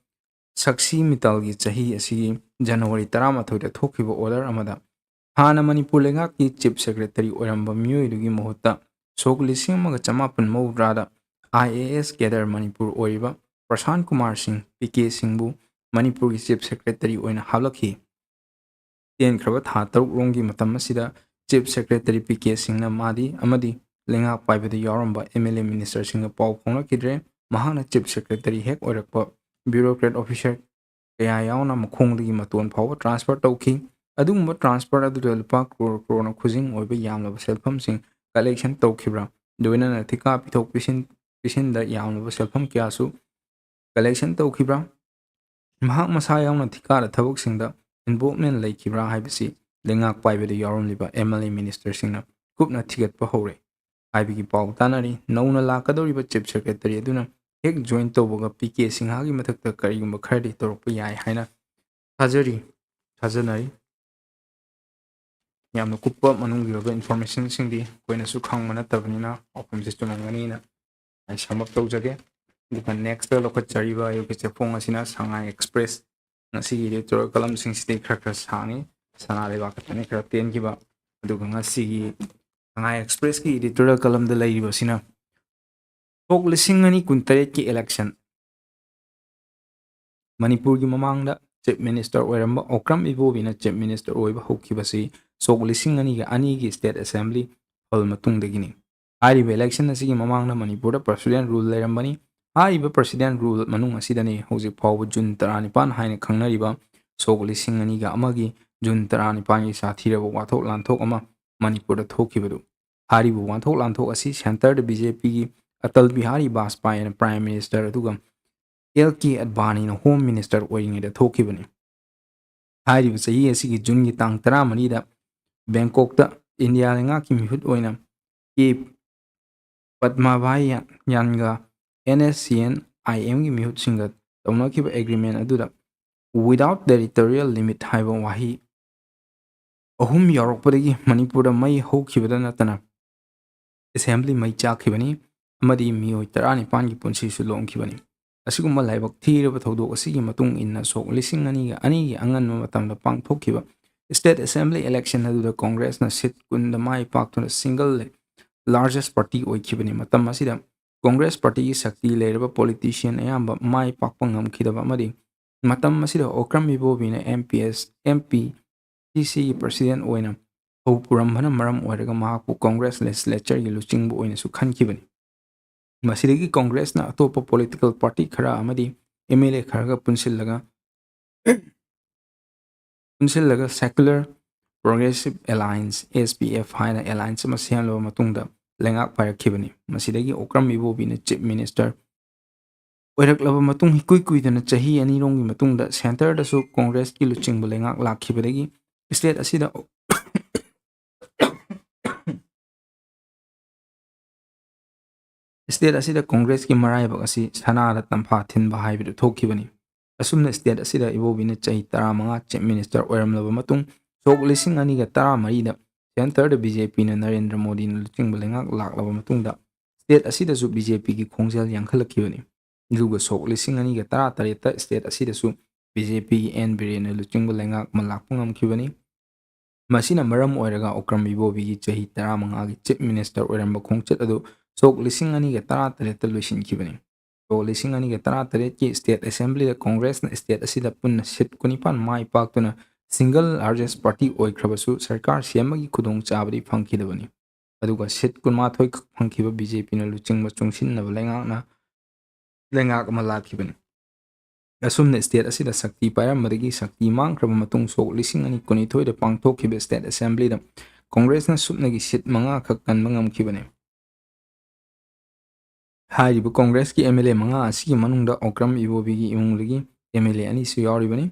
ꯁꯛꯁꯤ ꯃꯤꯇꯥꯜꯒꯤ ꯆꯍꯤ ꯑꯁꯤꯒꯤ ꯖꯅꯋꯥꯔꯤ ꯇꯔꯥꯃꯥꯊꯣꯏꯗ ꯊꯣꯛꯈꯤꯕ order ꯑꯃꯗ ꯍꯥꯟꯅ ꯃꯅꯤꯄꯨꯔ ꯂꯩꯉꯥꯛꯀꯤ Chief Secretary ꯑꯣꯏꯔꯝꯕ ꯃꯤꯑꯣꯏꯗꯨꯒꯤ ꯃꯍꯨꯠꯇ ꯁꯣꯛ ꯂꯤꯁꯤꯡ ꯑꯃꯒ ꯆꯃꯥꯄꯟ ꯃꯧꯗ꯭ꯔꯥꯗ IAS cadre ꯃꯅꯤꯄꯨꯔ ꯑꯣꯏꯔꯤꯕ ꯄ꯭ꯔꯁꯥꯟ ꯀꯨꯃꯥꯔ ꯁꯤꯡ, ꯄꯤ ꯀꯦ ꯁꯤꯡꯕꯨ ꯃꯅꯤꯄꯨꯔꯒꯤ Chief Secretary ꯑꯣꯏꯅ ꯍꯥꯞꯂꯛꯈꯤ꯫ ꯇꯦꯟꯈ꯭ꯔꯕ ꯊꯥ ꯇꯔꯨꯛ ꯔꯣꯝꯒꯤ ꯃꯇꯝ ꯑꯁꯤꯗ Chief Secretary ꯄꯤ ꯀꯦ ꯁꯤꯡꯅ ꯃꯥꯗꯤ ꯑꯃꯗꯤ ꯂꯩꯉꯥꯛ ꯄꯥꯏꯕꯗ ꯌꯥꯎꯔꯝꯕ MLA ministerꯁꯤꯡꯒ ꯄꯥꯎ ꯐꯥꯎꯅꯈꯤꯗ꯭ꯔꯦ꯫ ꯃꯍꯥꯛꯅ Chief Secretary ꯍꯦꯛ ꯑꯣꯏꯔꯛꯄ bureaucrat officer ꯀꯌꯥ ꯌꯥꯎꯅ ꯃꯈꯣꯡꯗꯒꯤ ꯃꯇꯣꯟ ꯐꯥꯎꯕ transfer ꯇꯧꯈꯤ꯫ ꯑꯗꯨꯒꯨꯝꯕ transfer ꯑꯗꯨꯗ ꯂꯨꯄꯥ ꯀ꯭ꯔꯣꯔ ꯀ꯭ꯔꯣꯔꯅ ꯈꯨꯖꯤꯡ ꯑꯣꯏꯕ ꯌꯥꯝꯂꯕ ꯁꯦꯜꯐꯝꯁꯤꯡ collection ꯇꯧꯈꯤꯕ꯭ꯔꯥ? ꯂꯣꯏꯅꯅ ꯊꯤꯀꯥ ꯄꯤꯊꯣꯛ ꯄꯤꯁꯤꯟ, ꯄꯤꯁꯤꯟꯗ ꯌꯥꯝꯂꯕ ꯁꯦꯜꯐꯝ ꯀꯌꯥꯁꯨ collection ꯇꯧꯈꯤꯕ꯭ꯔꯥ? ꯃꯍꯥꯛ ꯃꯁꯥ ꯌꯥꯎꯅ ꯊꯤꯀꯥꯗ ꯊꯕꯛꯁꯤꯡꯗ involvement ꯂꯩꯈꯤꯕ꯭ꯔꯥ ꯍꯥꯏꯕꯁꯤ ꯂꯩꯉꯥꯛ ꯄꯥꯏꯕꯗ ꯌꯥꯎꯔꯝꯂꯤꯕ MLA ministerꯁꯤꯡꯅ ꯀꯨꯞꯅ ꯊꯤꯒꯠꯄ ꯍꯧꯔꯦ ꯍꯥꯏꯕꯒꯤ ꯄꯥꯎ ꯇꯥꯅꯔꯤ꯫ ꯅꯧꯅ ꯂꯥꯛꯀꯗꯧꯔꯤꯕ Chief Secretary ꯑꯗꯨꯅ ꯍꯦꯛ join ꯇꯧꯕꯒ ꯄꯤ ꯀꯦ ꯁꯤꯡꯍꯒꯤ ꯃꯊꯛꯇ ꯀꯔꯤꯒꯨꯝꯕ ꯈꯔꯗꯤ ꯇꯧꯔꯛꯄ ꯌꯥꯏ ꯍꯥꯏꯅ ꯊꯥꯖꯔꯤ, ꯊꯥꯖꯅꯔꯤ꯫ ꯌꯥꯝꯅ ꯀꯨꯞꯄ ꯃꯅꯨꯡꯒꯤ ꯑꯣꯏꯕ informationꯁꯤꯡꯗꯤ ꯑꯩꯈꯣꯏꯅꯁꯨ ꯈꯪꯕ ꯅꯠꯇꯕꯅꯤꯅ ꯄꯥꯎꯈꯨꯝꯁꯦ ꯆꯨꯝꯂꯝꯒꯅꯤꯅ ꯑꯩ sum up ꯇꯧꯖꯒꯦ꯫ ꯑꯗꯨꯒ next ꯂꯧꯈꯠꯆꯔꯤꯕ ꯑꯌꯨꯛꯀꯤ ꯆꯦꯐꯣꯡ ꯑꯁꯤꯅ ꯁꯉꯥꯏ Express꯫ ꯉꯁꯤꯒꯤ editorial columnꯁꯤꯡꯁꯤꯗꯤ ꯈꯔ ꯈꯔ ꯁꯥꯡꯉꯤ, ꯁꯅꯥ ꯂꯩꯕꯥꯛ ꯈꯛꯇꯅꯤ ꯈꯔ ꯇꯦꯟꯈꯤꯕ꯫ ꯑꯗꯨꯒ ꯉꯁꯤꯒꯤ ꯁꯉꯥꯏ Expressꯀꯤ editorial columnꯗ ꯂꯩꯔꯤꯕꯁꯤꯅ ꯁꯣꯛ ꯂꯤꯁꯤꯡ ꯑꯅꯤ ꯀꯨꯟꯇꯔꯦꯠꯀꯤ election꯫ ꯃꯅꯤꯄꯨꯔꯒꯤ ꯃꯃꯥꯡꯗ Chief Minister ꯑꯣꯏꯔꯝꯕ ꯑꯣꯀ꯭ꯔꯝ ꯏꯕꯣꯕꯤꯅ Chief Minister ꯑꯣꯏꯕ ꯍꯧꯈꯤꯕꯁꯤ ꯁꯣꯛ ꯂꯤꯁꯤꯡ ꯑꯅꯤꯒ ꯑꯅꯤꯒꯤ State Assembly ꯍꯧꯔ ꯃꯇꯨꯡꯗꯒꯤꯅꯤ꯫ ꯍꯥꯏꯔꯤꯕ election ꯑꯁꯤꯒꯤ ꯃꯃꯥꯡꯗ ꯃꯅꯤꯄꯨꯔꯗ President Rule ꯂꯩꯔꯝꯕꯅꯤ꯫ ꯍꯥꯏꯔꯤꯕ President Rule ꯃꯅꯨꯡ ꯑꯁꯤꯗꯅꯤ ꯍꯧꯖꯤꯛ ꯐꯥꯎꯕ ꯖꯨꯟ ꯇꯔꯥꯅꯤꯄꯥꯟ ꯍꯥꯏꯅ ꯈꯪꯅꯔꯤꯕ ꯁꯣꯛ ꯂꯤꯁꯤꯡ ꯑꯅꯤꯒ ꯑꯃꯒꯤ ꯖꯨꯟ ꯇꯔꯥꯅꯤꯄꯥꯟꯒꯤ ꯁꯥꯊꯤꯔꯕ ꯋꯥꯊꯣꯛ ꯂꯥꯟꯊꯣꯛ ꯑꯃ ꯃꯅꯤꯄꯨꯔꯗ ꯊꯣꯛꯈꯤꯕꯗꯨ꯫ ꯍꯥꯏꯔꯤꯕ ꯋꯥꯊꯣꯛ ꯂꯥꯟꯊꯣꯛ ꯑꯁꯤ centreꯗ BJPꯒꯤ ꯑꯇꯜ ꯕꯤꯍꯥꯔꯤ ꯕꯥꯖꯄꯥꯏꯅ Prime Minister ꯑꯗꯨꯒ ꯑꯦꯜ ꯀꯦ ꯑꯗꯚꯥꯅꯤꯅ Home Minister ꯑꯣꯏꯔꯤꯉꯩꯗ ꯊꯣꯛꯈꯤꯕꯅꯤ꯫ ꯍꯥꯏꯔꯤꯕ ꯆꯍꯤ ꯑꯁꯤꯒꯤ ꯖꯨꯟꯒꯤ ꯇꯥꯡ ꯇꯔꯥꯃꯔꯤꯗ ꯕꯦꯡꯀꯣꯛꯇ ꯏꯟꯗꯤꯌꯥ ꯂꯩꯉꯥꯛꯀꯤ ꯃꯤꯍꯨꯠ ꯑꯣꯏꯅ ꯀꯦ ꯄꯗꯃꯥꯚꯥꯏ ꯌꯥꯟꯒ ꯑꯦꯟ ꯑꯦꯁ ꯁꯤ ꯑꯦꯟ ꯑꯥꯏ ꯑꯦꯝꯒꯤ ꯃꯤꯍꯨꯠꯁꯤꯡꯒ ꯇꯧꯅꯈꯤꯕ agreement ꯑꯗꯨꯗ without territorial limit ꯍꯥꯏꯕ ꯋꯥꯍꯩ ꯑꯍꯨꯝ ꯌꯥꯎꯔꯛꯄꯗꯒꯤ ꯃꯅꯤꯄꯨꯔꯗ ꯃꯩ ꯍꯧꯈꯤꯕꯗ ꯅꯠꯇꯅ Assembly ꯃꯩ ꯆꯥꯛꯈꯤꯕꯅꯤ ꯑꯃꯗꯤ ꯃꯤꯑꯣꯏ ꯇꯔꯥꯅꯤꯄꯥꯟꯒꯤ ꯄꯨꯟꯁꯤꯁꯨ ꯂꯣꯝꯈꯤꯕꯅꯤ꯫ ꯑꯁꯤꯒꯨꯝꯕ ꯂꯥꯏꯕꯛ ꯊꯤꯔꯕ ꯊꯧꯗꯣꯛ ꯑꯁꯤꯒꯤ ꯃꯇꯨꯡ ꯏꯟꯅ ꯁꯣꯛ ꯂꯤꯁꯤꯡ ꯑꯅꯤꯒ ꯑꯅꯤꯒꯤ ꯑꯉꯟꯕ ꯃꯇꯝꯗ ꯄꯥꯡꯊꯣꯛꯈꯤꯕ State Assembly election ꯑꯗꯨꯗ ꯀꯣꯡꯒ꯭ꯔꯦꯁꯅ seat ꯀꯨꯟꯗ ꯃꯥꯏ ꯄꯥꯛꯇꯨꯅ single largest party ꯑꯣꯏꯈꯤꯕꯅꯤ꯫ ꯃꯇꯝ ꯑꯁꯤꯗ ꯀꯣꯡꯒ꯭ꯔꯦꯁ partyꯒꯤ ꯁꯛꯇꯤ ꯂꯩꯔꯕ politician ꯑꯌꯥꯝꯕ ꯃꯥꯏ ꯄꯥꯛꯄ ꯉꯝꯈꯤꯗꯕ ꯑꯃꯗꯤ ꯃꯇꯝ ꯑꯁꯤꯗ Okram ꯏꯕꯣꯕꯤꯅ M P S, M P C Cꯒꯤ president ꯑꯣꯏꯅ ꯍꯧ ꯄꯨꯔꯝꯕꯅ ꯃꯔꯝ ꯑꯣꯏꯔꯒ ꯃꯍꯥꯛꯄꯨ ꯀꯣꯡꯒ꯭ꯔꯦꯁ legislatureꯒꯤ ꯂꯨꯆꯤꯡꯕ ꯑꯣꯏꯅꯁꯨ ꯈꯟꯈꯤꯕꯅꯤ꯫ ꯃꯁꯤꯗꯒꯤ ꯀꯣꯡꯒ꯭ꯔꯦꯁꯅ ꯑꯇꯣꯞꯄ political party ꯈꯔ ꯑꯃꯗꯤ M L A ꯈꯔꯒ ꯄꯨꯟꯁꯤꯜꯂꯒ, ꯄꯨꯟꯁꯤꯜꯂꯒ Secular Progressive Alliance, S P F, ꯍꯥꯏꯅ alliance ꯑꯃ ꯁꯦꯝꯂꯕ ꯃꯇꯨꯡꯗ ꯂꯩꯉꯥꯛ ꯄꯥꯏꯔꯛꯈꯤꯕꯅꯤ꯫ ꯃꯁꯤꯗꯒꯤ ꯑꯣꯀ꯭ꯔꯝ ꯏꯕꯣꯕꯤꯅ chief minister ꯑꯣꯏꯔꯛꯂꯕ ꯃꯇꯨꯡ ꯏꯀꯨꯏ ꯀꯨꯏꯗꯅ ꯆꯍꯤ ꯑꯅꯤꯔꯣꯝꯒꯤ ꯃꯇꯨꯡꯗ centreꯗꯁꯨ ꯀꯣꯡꯒ꯭ꯔꯦꯁꯀꯤ ꯂꯨꯆꯤꯡꯕ ꯂꯩꯉꯥꯛ ꯂꯥꯛꯈꯤꯕꯗꯒꯤ state ꯑꯁꯤꯗ state ꯑꯁꯤꯗ ꯀꯣꯡꯒ꯭ꯔꯦꯁꯀꯤ ꯃꯔꯥꯏꯕꯛ ꯑꯁꯤ ꯁꯅꯥꯗ ꯇꯝꯐꯥ ꯊꯤꯟꯕ ꯍꯥꯏꯕꯗꯨ ꯊꯣꯛꯈꯤꯕꯅꯤ꯫ ꯑꯁꯨꯝꯅ state ꯑꯁꯤꯗ ꯏꯕꯣꯕꯤꯅ ꯆꯍꯤ ꯇꯔꯥꯃꯉꯥ chief minister ꯑꯣꯏꯔꯝꯂꯕ ꯃꯇꯨꯡ ꯁꯣꯛ ꯂꯤꯁꯤꯡ ꯑꯅꯤꯒ ꯇꯔꯥꯃꯔꯤꯗ centreꯗ B J Pꯅ ꯅꯔꯦꯟꯗ꯭ꯔ ꯃꯣꯗꯤꯅ ꯂꯨꯆꯤꯡꯕ ꯂꯩꯉꯥꯛ ꯂꯥꯛꯂꯕ ꯃꯇꯨꯡꯗ state ꯑꯁꯤꯗꯁꯨ B J Pꯒꯤ ꯈꯣꯡꯖꯦꯜ ꯌꯥꯡꯈꯠꯂꯛꯈꯤꯕꯅꯤ꯫ ꯑꯗꯨꯒ ꯁꯣꯛ ꯂꯤꯁꯤꯡ ꯑꯅꯤꯒ ꯇꯔꯥꯇꯔꯦꯠꯇ state ꯑꯁꯤꯗꯁꯨ B J Pꯒꯤ N ꯕꯤꯔꯦꯟꯅ ꯂꯨꯆꯤꯡꯕ ꯂꯩꯉꯥꯛ ꯑꯃ ꯂꯥꯛꯄ ꯉꯝꯈꯤꯕꯅꯤ꯫ ꯃꯁꯤꯅ ꯃꯔꯝ ꯑꯣꯏꯔꯒ ꯑꯣꯀ꯭ꯔꯝ ꯏꯕꯣꯕꯤꯒꯤ ꯆꯍꯤ ꯇꯔꯥꯃꯉꯥꯒꯤ chief minister ꯑꯣꯏꯔꯝꯕ ꯈꯣꯡꯆꯠ ꯑꯗꯨ ꯁꯣꯛ ꯂꯤꯁꯤꯡ ꯑꯅꯤꯒ ꯇꯔꯥꯇꯔꯦꯠꯇ ꯂꯣꯏꯁꯤꯟꯈꯤꯕꯅꯤ꯫ ꯁꯣꯛ ꯂꯤꯁꯤꯡ ꯑꯅꯤꯒ ꯇꯔꯥꯇꯔꯦꯠꯀꯤ state assemblyꯗ ꯀꯣꯡꯒ꯭ꯔꯦꯁꯅ state ꯑꯁꯤꯗ ꯄꯨꯟꯅ seat ꯀꯨꯟꯅꯤꯄꯥꯟ ꯃꯥꯏ ꯄꯥꯛꯇꯨꯅ single largest party ꯑꯣꯏꯈ꯭ꯔꯕꯁꯨ ꯁꯔꯀꯥꯔ ꯁꯦꯝꯕꯒꯤ ꯈꯨꯗꯣꯡꯆꯥꯕꯗꯤ ꯐꯪꯈꯤꯗꯕꯅꯤ꯫ ꯑꯗꯨꯒ seat ꯀꯨꯟꯃꯥꯊꯣꯏ ꯈꯛ ꯐꯪꯈꯤꯕ B J Pꯅ ꯂꯨꯆꯤꯡꯕ ꯆꯨꯡꯁꯤꯟꯅꯕ ꯂꯩꯉꯥꯛꯅ, ꯂꯩꯉꯥꯛ ꯑꯃ ꯂꯥꯛꯈꯤꯕꯅꯤ꯫ ꯑꯁꯨꯝꯅ state ꯑꯁꯤꯗ ꯁꯛꯇꯤ ꯄꯥꯏꯔꯝꯕꯗꯒꯤ ꯁꯛꯇꯤ ꯃꯥꯡꯈ꯭ꯔꯕ ꯃꯇꯨꯡ ꯁꯣꯛ ꯂꯤꯁꯤꯡ ꯑꯅꯤ ꯀꯨꯟꯅꯤꯊꯣꯏꯗ ꯄꯥꯡꯊꯣꯛꯈꯤꯕ state assemblyꯗ ꯀꯣꯡꯒ꯭ꯔꯦꯁꯅ ꯁꯨꯞꯅꯒꯤ seat ꯃꯉꯥ ꯈꯛ ꯀꯟꯕ ꯉꯝꯈꯤꯕꯅꯤ꯫ ꯍꯥꯏꯔꯤꯕ ꯀꯣꯡꯒ꯭ꯔꯦꯁꯀꯤ ꯑꯦꯝ ꯑꯦꯜ ꯑꯦ ꯃꯉꯥ ꯑꯁꯤꯒꯤ ꯃꯅꯨꯡꯗ ꯑꯣꯀ꯭ꯔꯝ ꯏꯕꯣꯕꯤꯒꯤ ꯏꯃꯨꯡꯗꯒꯤ ꯑꯦꯝ ꯑꯦꯜ ꯑꯦ ꯑꯅꯤꯁꯨ ꯌꯥꯎꯔꯤꯕꯅꯤ꯫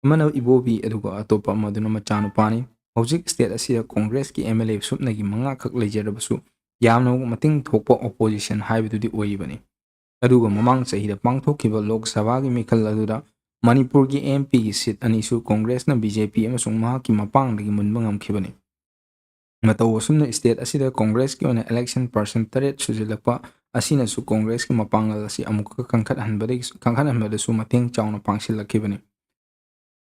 ꯑꯃꯅ ꯏꯕꯣꯕꯤ, ꯑꯗꯨꯒ ꯑꯇꯣꯞꯄ ꯑꯃꯗꯨꯅ ꯃꯆꯥꯅꯨꯄꯥꯅꯤ꯫ ꯍꯧꯖꯤꯛ ꯁ꯭ꯇꯦꯠ ꯑꯁꯤꯗ ꯀꯣꯡꯒ꯭ꯔꯦꯁꯀꯤ ꯑꯦꯝ ꯑꯦꯜ ꯑꯦ ꯁꯨꯞꯅꯒꯤ ꯃꯉꯥꯈꯛ ꯂꯩꯖꯔꯕꯁꯨ, ꯌꯥꯝꯅ ꯃꯇꯤꯡ ꯊꯣꯛꯄ ꯑꯣꯄꯣꯖꯤꯁꯟ ꯍꯥꯏꯕꯗꯨꯗꯤ ꯑꯣꯏꯔꯤꯕꯅꯤ꯫ ꯑꯗꯨꯒ ꯃꯃꯥꯡ ꯆꯍꯤꯗ ꯄꯥꯡꯊꯣꯛꯈꯤꯕ ꯂꯣꯛ ꯁꯚꯥꯒꯤ ꯃꯤꯈꯜ ꯑꯗꯨꯗ ꯃꯅꯤꯄꯨꯔꯒꯤ ꯑꯦꯝ ꯄꯤꯒꯤ ꯁꯤꯠ ꯑꯅꯤꯁꯨ ꯀꯣꯡꯒ꯭ꯔꯦꯁꯅ ꯕꯤ ꯖꯦ ꯄꯤ ꯑꯃꯁꯨꯡ ꯃꯍꯥꯛꯀꯤ ꯃꯄꯥꯡꯗꯒꯤ ꯃꯨꯟꯕ ꯉꯝꯈꯤꯕꯅꯤ꯫ ꯃꯇꯧ ꯑꯁꯨꯝꯅ ꯁ꯭ꯇꯦꯠ ꯑꯁꯤꯗ ꯀꯣꯡꯒ꯭ꯔꯦꯁꯀꯤ ꯑꯣꯏꯅ ꯏꯂꯦꯛꯁꯟ ꯄꯥꯔꯁꯦꯟ ꯇꯔꯦꯠ ꯁꯨꯖꯤꯜꯂꯛꯄ ꯑꯁꯤꯅꯁꯨ ꯀꯣꯡꯒ꯭ꯔꯦꯁꯀꯤ ꯃꯄꯥꯡꯒꯜ ꯑꯁꯤ ꯑꯃꯨꯛꯀ ꯀꯟꯈꯠꯍꯟꯕꯗꯒꯤ, ꯀꯟꯈꯠꯍꯟꯕꯗꯁꯨ ꯃꯇꯦꯡ ꯆꯥꯎꯅ ꯄꯥꯡꯁꯤꯜꯂꯛꯈꯤꯕꯅꯤ꯫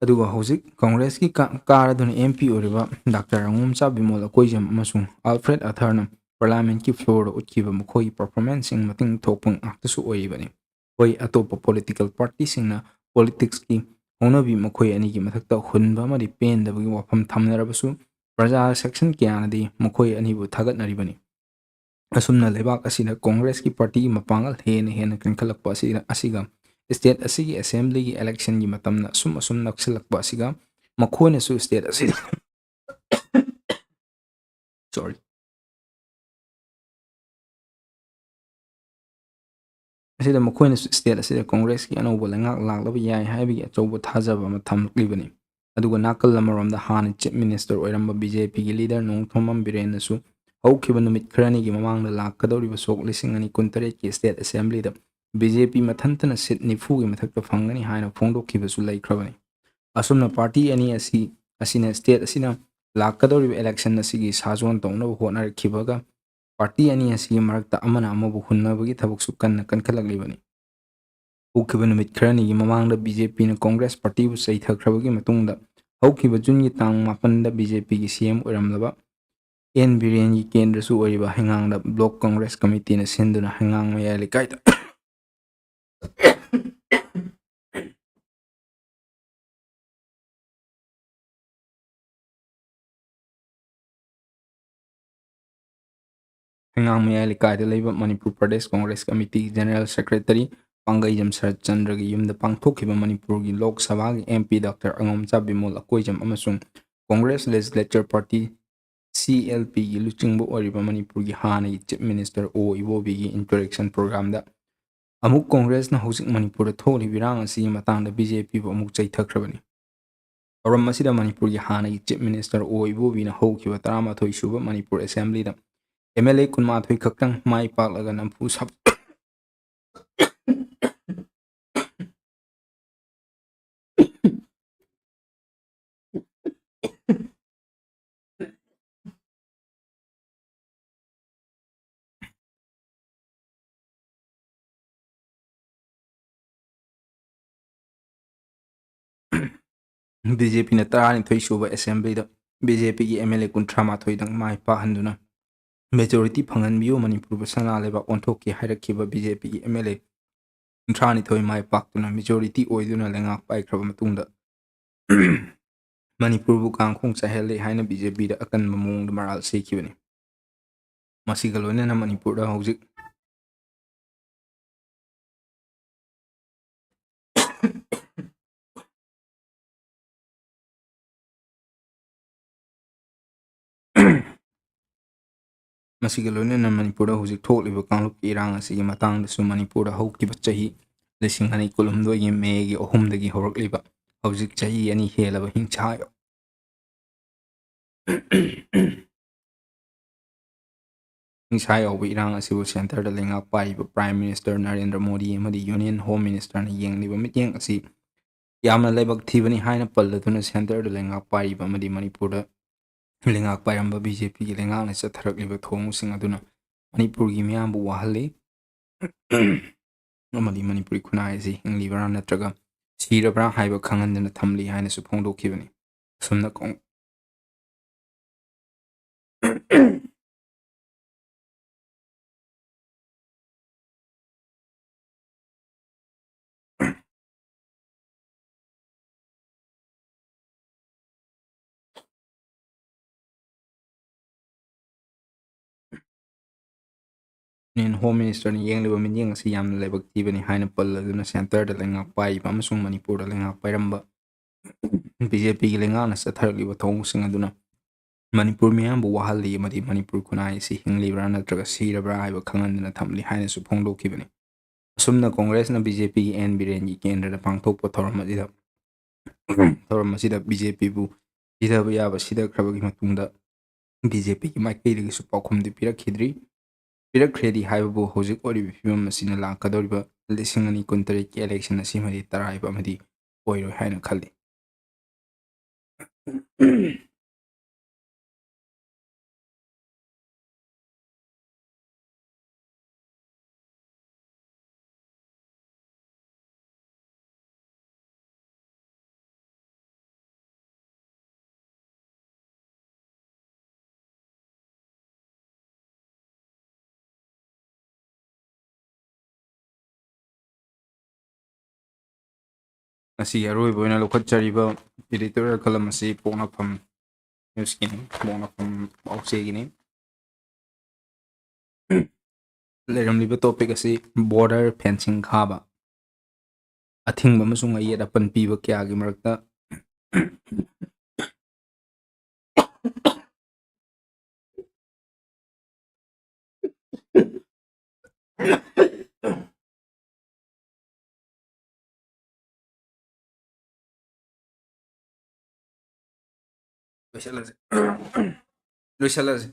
ꯑꯗꯨꯒ ꯍꯧꯖꯤꯛ ꯀꯣꯡꯒ꯭ꯔꯦꯁꯀꯤ ꯀꯥ-, ꯀꯥꯔꯗꯨꯅ ꯑꯦꯝ ꯄꯤ ꯑꯣꯏꯔꯤꯕ ꯗꯥꯛꯇꯔ ꯑꯉꯣꯝꯆꯥ ꯕꯤꯃꯣꯜ ꯑꯀꯣꯏꯖꯝ ꯑꯃꯁꯨꯡ ꯑꯜꯐ꯭ꯔꯦꯗ ꯑꯊꯔꯅ ꯄꯥꯔꯂꯤꯌꯥꯃꯦꯟꯠꯀꯤ ꯐ꯭ꯂꯣꯔꯗ ꯎꯠꯈꯤꯕ ꯃꯈꯣꯏꯒꯤ ꯄꯔꯐꯣꯔꯃꯦꯟꯁꯁꯤꯡ ꯃꯇꯤꯡ ꯊꯣꯛꯄ ꯉꯥꯛꯇꯁꯨ ꯑꯣꯏꯔꯤꯕꯅꯤ꯫ ꯍꯣꯏ, ꯑꯇꯣꯞꯄ ꯄꯣꯂꯤꯇꯤꯀꯦꯜ ꯄꯥꯔꯇꯤꯁꯤꯡꯅ ꯄꯣꯂꯤꯇꯤꯛꯁꯀꯤ ꯍꯧꯅꯕꯤ ꯃꯈꯣꯏ ꯑꯅꯤꯒꯤ ꯃꯊꯛꯇ ꯍꯨꯟꯕ ꯑꯃꯗꯤ ꯄꯦꯟꯗꯕꯒꯤ ꯋꯥꯐꯝ ꯊꯝꯅꯔꯕꯁꯨ, ꯄ꯭ꯔꯖꯥ ꯁꯦꯛꯁꯟ ꯀꯌꯥꯅꯗꯤ ꯃꯈꯣꯏ ꯑꯅꯤꯕꯨ ꯊꯥꯒꯠꯅꯔꯤꯕꯅꯤ꯫ ꯑꯁꯨꯝꯅ ꯂꯩꯕꯥꯛ ꯑꯁꯤꯗ ꯀꯣꯡꯒ꯭ꯔꯦꯁꯀꯤ ꯄꯥꯔꯇꯤꯒꯤ ꯃꯄꯥꯡꯒꯜ ꯍꯦꯟꯅ ꯍꯦꯟꯅ ꯀꯟꯈꯠꯂꯛꯄ ꯑꯁꯤꯗ, ꯑꯁꯤꯒ ꯁ꯭ꯇꯦꯠ ꯑꯁꯤꯒꯤ ꯑꯦꯁꯦꯝꯕ꯭ꯂꯤꯒꯤ ꯏꯂꯦꯛꯁꯟꯒꯤ ꯃꯇꯝꯅ ꯑꯁꯨꯝ ꯑꯁꯨꯝ ꯅꯛꯁꯤꯜꯂꯛꯄ ꯑꯁꯤꯒ ꯃꯈꯣꯏꯅꯁꯨ ꯁ꯭ꯇꯦꯠ ꯑꯁꯤꯗ sorry, ꯑꯁꯤꯗ ꯃꯈꯣꯏꯅꯁꯨ ꯁ꯭ꯇꯦꯠ ꯑꯁꯤꯗ ꯀꯣꯡꯒ꯭ꯔꯦꯁꯀꯤ ꯑꯅꯧꯕ ꯂꯩꯉꯥꯛ ꯂꯥꯛꯂꯕ ꯌꯥꯏ ꯍꯥꯏꯕꯒꯤ ꯑꯆꯧꯕ ꯊꯥꯖꯕ ꯑꯃ ꯊꯝꯂꯛꯂꯤꯕꯅꯤ꯫ ꯑꯗꯨꯒ ꯅꯥꯀꯜ ꯑꯃꯔꯣꯝꯗ ꯍꯥꯟꯅ ꯆꯤꯐ ꯃꯤꯅꯤꯁꯇꯔ ꯑꯣꯏꯔꯝꯕ ꯕꯤ ꯖꯦ ꯄꯤꯒꯤ ꯂꯤꯗꯔ ꯅꯣꯡꯊꯣꯝꯕꯝ ꯕꯤꯔꯦꯟꯅꯁꯨ ꯍꯧꯈꯤꯕ ꯅꯨꯃꯤꯠ ꯈꯔꯅꯤꯒꯤ ꯃꯃꯥꯡꯗ ꯂꯥꯛꯀꯗꯧꯔꯤꯕ ꯁꯣꯛ ꯂꯤꯁꯤꯡ ꯑꯅꯤ ꯀꯨꯟꯇꯔꯦꯠꯀꯤ ꯁ꯭ꯇꯦꯠ ꯑꯦꯁꯦꯝꯕ꯭ꯂꯤꯗ ꯕꯤ ꯖꯦ ꯄꯤ ꯃꯊꯟꯇꯅ ꯁꯤꯠ ꯅꯤꯐꯨꯒꯤ ꯃꯊꯛꯇ ꯐꯪꯒꯅꯤ ꯍꯥꯏꯅ ꯐꯣꯡꯗꯣꯛꯈꯤꯕꯁꯨ ꯂꯩꯈ꯭ꯔꯕꯅꯤ꯫ ꯑꯁꯨꯝꯅ ꯄꯥꯔꯇꯤ ꯑꯅꯤ ꯑꯁꯤ, ꯑꯁꯤꯅ ꯁ꯭ꯇꯦꯠ ꯑꯁꯤꯅ ꯂꯥꯛꯀꯗꯧꯔꯤꯕ ꯏꯂꯦꯛꯁꯟ ꯑꯁꯤꯒꯤ ꯁꯥꯖꯣꯟ ꯇꯧꯅꯕ ꯍꯣꯠꯅꯔꯛꯈꯤꯕꯒ ꯄꯥꯔꯇꯤ ꯑꯅꯤ ꯑꯁꯤꯒꯤ ꯃꯔꯛꯇ ꯑꯃꯅ ꯑꯃꯕꯨ ꯍꯨꯟꯅꯕꯒꯤ ꯊꯕꯛꯁꯨ ꯀꯟꯅ ꯀꯟꯈꯠꯂꯛꯂꯤꯕꯅꯤ꯫ ꯍꯧꯈꯤꯕ ꯅꯨꯃꯤꯠ ꯈꯔꯅꯤꯒꯤ ꯃꯃꯥꯡꯗ ꯕꯤ ꯖꯦ ꯄꯤꯅ ꯀꯣꯡꯒ꯭ꯔꯦꯁ ꯄꯥꯔꯇꯤꯕꯨ ꯆꯩꯊꯈ꯭ꯔꯕꯒꯤ ꯃꯇꯨꯡꯗ, ꯍꯧꯈꯤꯕ ꯖꯨꯟꯒꯤ ꯇꯥꯡ ꯃꯥꯄꯟꯗ ꯕꯤ ꯖꯦ ꯄꯤꯒꯤ ꯁꯤ ꯑꯦꯝ ꯑꯣꯏꯔꯝꯂꯕ ꯑꯦꯟ ꯕꯤꯔꯦꯟꯒꯤ ꯀꯦꯟꯗ꯭ꯔꯁꯨ ꯑꯣꯏꯔꯤꯕ ꯍꯩꯉꯥꯡꯗ ꯕ꯭ꯂꯣꯛ ꯀꯣꯡꯒ꯭ꯔꯦꯁ ꯀꯃꯤꯇꯤꯅ ꯁꯤꯟꯗꯨꯅ ꯍꯩꯉꯥꯡ ꯃꯌꯥꯏ ꯂꯩꯀꯥꯏꯗ ꯍꯩꯉꯥꯡ ꯃꯌꯥꯏ ꯂꯩꯀꯥꯏꯗ ꯂꯩꯕ ꯃꯅꯤꯄꯨꯔ ꯄ꯭ꯔꯗꯦꯁ ꯀꯣꯡꯒ꯭ꯔꯦꯁ ꯀꯃꯤꯇꯤꯒꯤ ꯖꯦꯅꯔꯦꯜ ꯁꯦꯀ꯭ꯔꯦꯇꯔꯤ ꯄꯥꯡꯒꯩꯖꯝ ꯁꯔꯠ ꯆꯟꯗ꯭ꯔꯒꯤ ꯌꯨꯝꯗ ꯄꯥꯡꯊꯣꯛꯈꯤꯕ ꯃꯅꯤꯄꯨꯔꯒꯤ ꯂꯣꯛ ꯁꯚꯥꯒꯤ M P doctor ꯑꯉꯣꯝꯆꯥ Bimol Akoijam ꯑꯃꯁꯨꯡ ꯀꯣꯡꯒ꯭ꯔꯦꯁ ꯂꯦꯖꯤꯁꯂꯦꯆꯔ ꯄꯥꯔꯇꯤ C L Pꯒꯤ ꯂꯨꯆꯤꯡꯕ ꯑꯣꯏꯔꯤꯕ ꯃꯅꯤꯄꯨꯔꯒꯤ ꯍꯥꯟꯅꯒꯤ Chief Minister ꯑꯣ ꯏꯕꯣꯕꯤꯒꯤ insurrection programꯗ ꯑꯃꯨꯛ ꯀꯣꯡꯒ꯭ꯔꯦꯁꯅ ꯍꯧꯖꯤꯛ ꯃꯅꯤꯄꯨꯔꯗ ꯊꯣꯛꯂꯤꯕ ꯏꯔꯥꯡ ꯑꯁꯤꯒꯤ ꯃꯇꯥꯡꯗ BJPꯕꯨ ꯑꯃꯨꯛ ꯆꯩꯊꯈ꯭ꯔꯕꯅꯤ꯫ ꯊꯧꯔꯝ ꯑꯁꯤꯗ ꯃꯅꯤꯄꯨꯔꯒꯤ ꯍꯥꯟꯅꯒꯤ Chief Minister ꯑꯣ ꯏꯕꯣꯕꯤꯅ ꯍꯧꯈꯤꯕ ꯇꯔꯥꯃꯥꯊꯣꯏ ꯁꯨꯕ ꯃꯅꯤꯄꯨꯔ Assemblyꯗ MLA ꯀꯨꯟꯃꯥꯊꯣꯏ ꯈꯛꯇꯪ ꯃꯥꯏ ꯄꯥꯛꯂꯒ ꯅꯝꯐꯨ ꯁꯥꯐꯨ BJPꯅ ꯇꯔꯥꯅꯤꯊꯣꯏ ꯁꯨꯕ Assemblyꯗ BJPꯒꯤ MLA ꯀꯨꯟꯊ꯭ꯔꯥ ꯃꯥꯊꯣꯏꯗꯪ ꯃꯥꯏ ꯄꯥꯛꯍꯟꯗꯨꯅ majority ꯐꯪꯍꯟꯕꯤꯌꯨ, ꯃꯅꯤꯄꯨꯔꯕꯨ ꯁꯅꯥ ꯂꯩꯕꯥꯛ ꯑꯣꯟꯊꯣꯛꯀꯦ ꯍꯥꯏꯔꯛꯈꯤꯕ BJPꯒꯤ MLA ꯀꯨꯟꯊ꯭ꯔꯥꯅꯤꯊꯣꯏ ꯃꯥꯏ ꯄꯥꯛꯇꯨꯅ majority ꯑꯣꯏꯗꯨꯅ ꯂꯩꯉꯥꯛ ꯄꯥꯏꯈ꯭ꯔꯕ ꯃꯇꯨꯡꯗ ꯃꯅꯤꯄꯨꯔꯕꯨ ꯀꯥꯡꯈꯣꯡ ꯆꯥꯏꯍꯜꯂꯦ ꯍꯥꯏꯅ BJPꯗ ꯑꯀꯟꯕ ꯃꯑꯣꯡꯗ ꯃꯔꯥꯜ ꯁꯤꯈꯤꯕꯅꯤ꯫ ꯃꯁꯤꯒ ꯂꯣꯏꯅꯅ ꯃꯅꯤꯄꯨꯔꯗ ꯍꯧꯖꯤꯛ ꯃꯁꯤꯒ ꯂꯣꯏꯅꯅ ꯃꯅꯤꯄꯨꯔꯗ ꯍꯧꯖꯤꯛ ꯊꯣꯛꯂꯤꯕ ꯀꯥꯡꯂꯨꯞꯀꯤ ꯏꯔꯥꯡ ꯑꯁꯤꯒꯤ ꯃꯇꯥꯡꯗꯁꯨ ꯃꯅꯤꯄꯨꯔꯗ ꯍꯧꯈꯤꯕ ꯆꯍꯤ ꯂꯤꯁꯤꯡ ꯑꯅꯤ ꯀꯨꯟꯍꯨꯝꯗꯣꯏꯒꯤ Mayꯒꯤ ꯑꯍꯨꯝꯗꯒꯤ ꯍꯧꯔꯛꯂꯤꯕ ꯍꯧꯖꯤꯛ ꯆꯍꯤ ꯑꯅꯤ ꯍꯦꯜꯂꯕ ꯍꯤꯡꯁꯥ ꯍꯤꯡꯁꯥ ꯌꯥꯎꯕ ꯏꯔꯥꯡ ꯑꯁꯤꯕꯨ centreꯗ ꯂꯩꯉꯥꯛ ꯄꯥꯏꯔꯤꯕ Prime Minister ꯅꯔꯦꯟꯗ꯭ꯔ ꯃꯣꯗꯤ ꯑꯃꯗꯤ Union Home Ministerꯅ ꯌꯦꯡꯂꯤꯕ ꯃꯤꯠꯌꯦꯡ ꯑꯁꯤ ꯌꯥꯝꯅ ꯂꯥꯏꯕꯛ ꯊꯤꯕꯅꯤ ꯍꯥꯏꯅ ꯄꯜꯂꯗꯨꯅ centreꯗ ꯂꯩꯉꯥꯛ ꯄꯥꯏꯔꯤꯕ ꯑꯃꯗꯤ ꯃꯅꯤꯄꯨꯔꯗ ꯂꯩꯉꯥꯛ ꯄꯥꯏꯔꯝꯕ BJPꯒꯤ ꯂꯩꯉꯥꯛꯅ ꯆꯠꯊꯔꯛꯂꯤꯕ ꯊꯧꯑꯣꯡꯁꯤꯡ ꯑꯗꯨꯅ ꯃꯅꯤꯄꯨꯔꯒꯤ ꯃꯤꯌꯥꯝꯕꯨ ꯋꯥꯍꯜꯂꯤ ꯑꯃꯗꯤ ꯃꯅꯤꯄꯨꯔꯤ ꯈꯨꯟꯅꯥꯏ ꯑꯁꯤ ꯍꯤꯡꯂꯤꯕ꯭ꯔꯥ ꯅꯠꯇ꯭ꯔꯒ ꯁꯤꯔꯕ꯭ꯔꯥ ꯍꯥꯏꯕ ꯈꯪꯍꯟꯗꯅ ꯊꯝꯂꯤ ꯍꯥꯏꯅꯁꯨ ꯐꯣꯡꯗꯣꯛꯈꯤꯕꯅꯤ꯫ ꯑꯁꯨꯝꯅ ꯀꯣꯡ-, Union Home Ministerꯅ ꯌꯦꯡꯂꯤꯕ ꯃꯤꯠꯌꯦꯡ ꯑꯁꯤ ꯌꯥꯝꯅ ꯂꯥꯏꯕꯛ ꯊꯤꯕꯅꯤ ꯍꯥꯏꯅ ꯄꯜꯂꯗꯨꯅ centreꯗ ꯂꯩꯉꯥꯛ ꯄꯥꯏꯔꯤꯕ ꯑꯃꯁꯨꯡ ꯃꯅꯤꯄꯨꯔꯗ ꯂꯩꯉꯥꯛ ꯄꯥꯏꯔꯝꯕ BJPꯒꯤ ꯂꯩꯉꯥꯛꯅ ꯆꯠꯊꯔꯛꯂꯤꯕ ꯊꯧꯑꯣꯡꯁꯤꯡ ꯑꯗꯨꯅ ꯃꯅꯤꯄꯨꯔ ꯃꯤꯌꯥꯝꯕꯨ ꯋꯥꯍꯜꯂꯤ ꯑꯃꯗꯤ ꯃꯅꯤꯄꯨꯔ ꯈꯨꯟꯅꯥꯏ ꯑꯁꯤ ꯍꯤꯡꯂꯤꯕ꯭ꯔꯥ ꯅꯠꯇ꯭ꯔꯒ ꯁꯤꯔꯕ꯭ꯔꯥ ꯍꯥꯏꯕ ꯈꯪꯍꯟꯗꯅ ꯊꯝꯂꯤ ꯍꯥꯏꯅꯁꯨ ꯐꯣꯡꯗꯣꯛꯈꯤꯕꯅꯤ꯫ ꯑꯁꯨꯝꯅ ꯀꯣꯡꯒ꯭ꯔꯦꯁꯅ ꯕꯤ ꯖꯦ ꯄꯤꯒꯤ ꯑꯦꯟ ꯕꯤꯔꯦꯟꯒꯤ ꯀꯦꯟꯗ꯭ꯔꯗ ꯄꯥꯡꯊꯣꯛꯄ ꯊꯧꯔꯝ ꯑꯁꯤꯗ ꯊꯧꯔꯝ ꯑꯁꯤꯗ ꯕꯤ ꯖꯦ ꯄꯤꯕꯨ ꯁꯤꯊꯕ ꯌꯥꯕ ꯁꯤꯊꯈ꯭ꯔꯕꯒꯤ ꯃꯇꯨꯡꯗ ꯕꯤ ꯖꯦ ꯄꯤꯒꯤ ꯃꯥꯏꯀꯩꯗꯒꯤꯁꯨ ꯄꯥꯎꯈꯨꯝꯗꯤ ꯄꯤꯔꯛꯈꯤꯗ꯭ꯔꯤ꯫ ꯄꯤꯔꯛꯈ꯭ꯔꯦꯗꯤ ꯍꯥꯏꯕꯕꯨ ꯍꯧꯖꯤꯛ ꯑꯣꯏꯔꯤꯕ ꯐꯤꯕꯝ ꯑꯁꯤꯅ ꯂꯥꯛꯀꯗꯧꯔꯤꯕ ꯂꯤꯁꯤꯡ ꯑꯅꯤ ꯀꯨꯟꯇꯔꯦꯠꯀꯤ ꯏꯂꯦꯛꯁꯟ ꯑꯁꯤꯃꯗꯤ ꯇꯔꯥꯏꯕ ꯑꯃꯗꯤ ꯑꯣꯏꯔꯣꯏ ꯍꯥꯏꯅ ꯈꯜꯂꯤ꯫ ꯉꯁꯤꯒꯤ ꯑꯔꯣꯏꯕ ꯑꯣꯏꯅ ꯂꯧꯈꯠꯆꯔꯤꯕ editorial column ꯑꯁꯤ ꯄꯣꯛꯅꯐꯝ ꯅ꯭ꯌꯨꯁꯀꯤꯅꯤ, ꯄꯣꯛꯅꯐꯝ ꯄꯥꯎꯆꯦꯒꯤꯅꯤ꯫ ꯂꯩꯔꯝꯂꯤꯕ topic ꯑꯁꯤ border fencing ꯈꯥꯕ, ꯑꯊꯤꯡꯕ ꯑꯃꯁꯨꯡ ꯑꯌꯦꯠ ꯑꯄꯟ ꯄꯤꯕ ꯀꯌꯥꯒꯤ ꯃꯔꯛꯇ ꯂꯣꯏꯁꯤꯜꯂꯁꯦ꯫ ꯂꯣꯏꯁꯤꯜꯂꯁꯦ꯫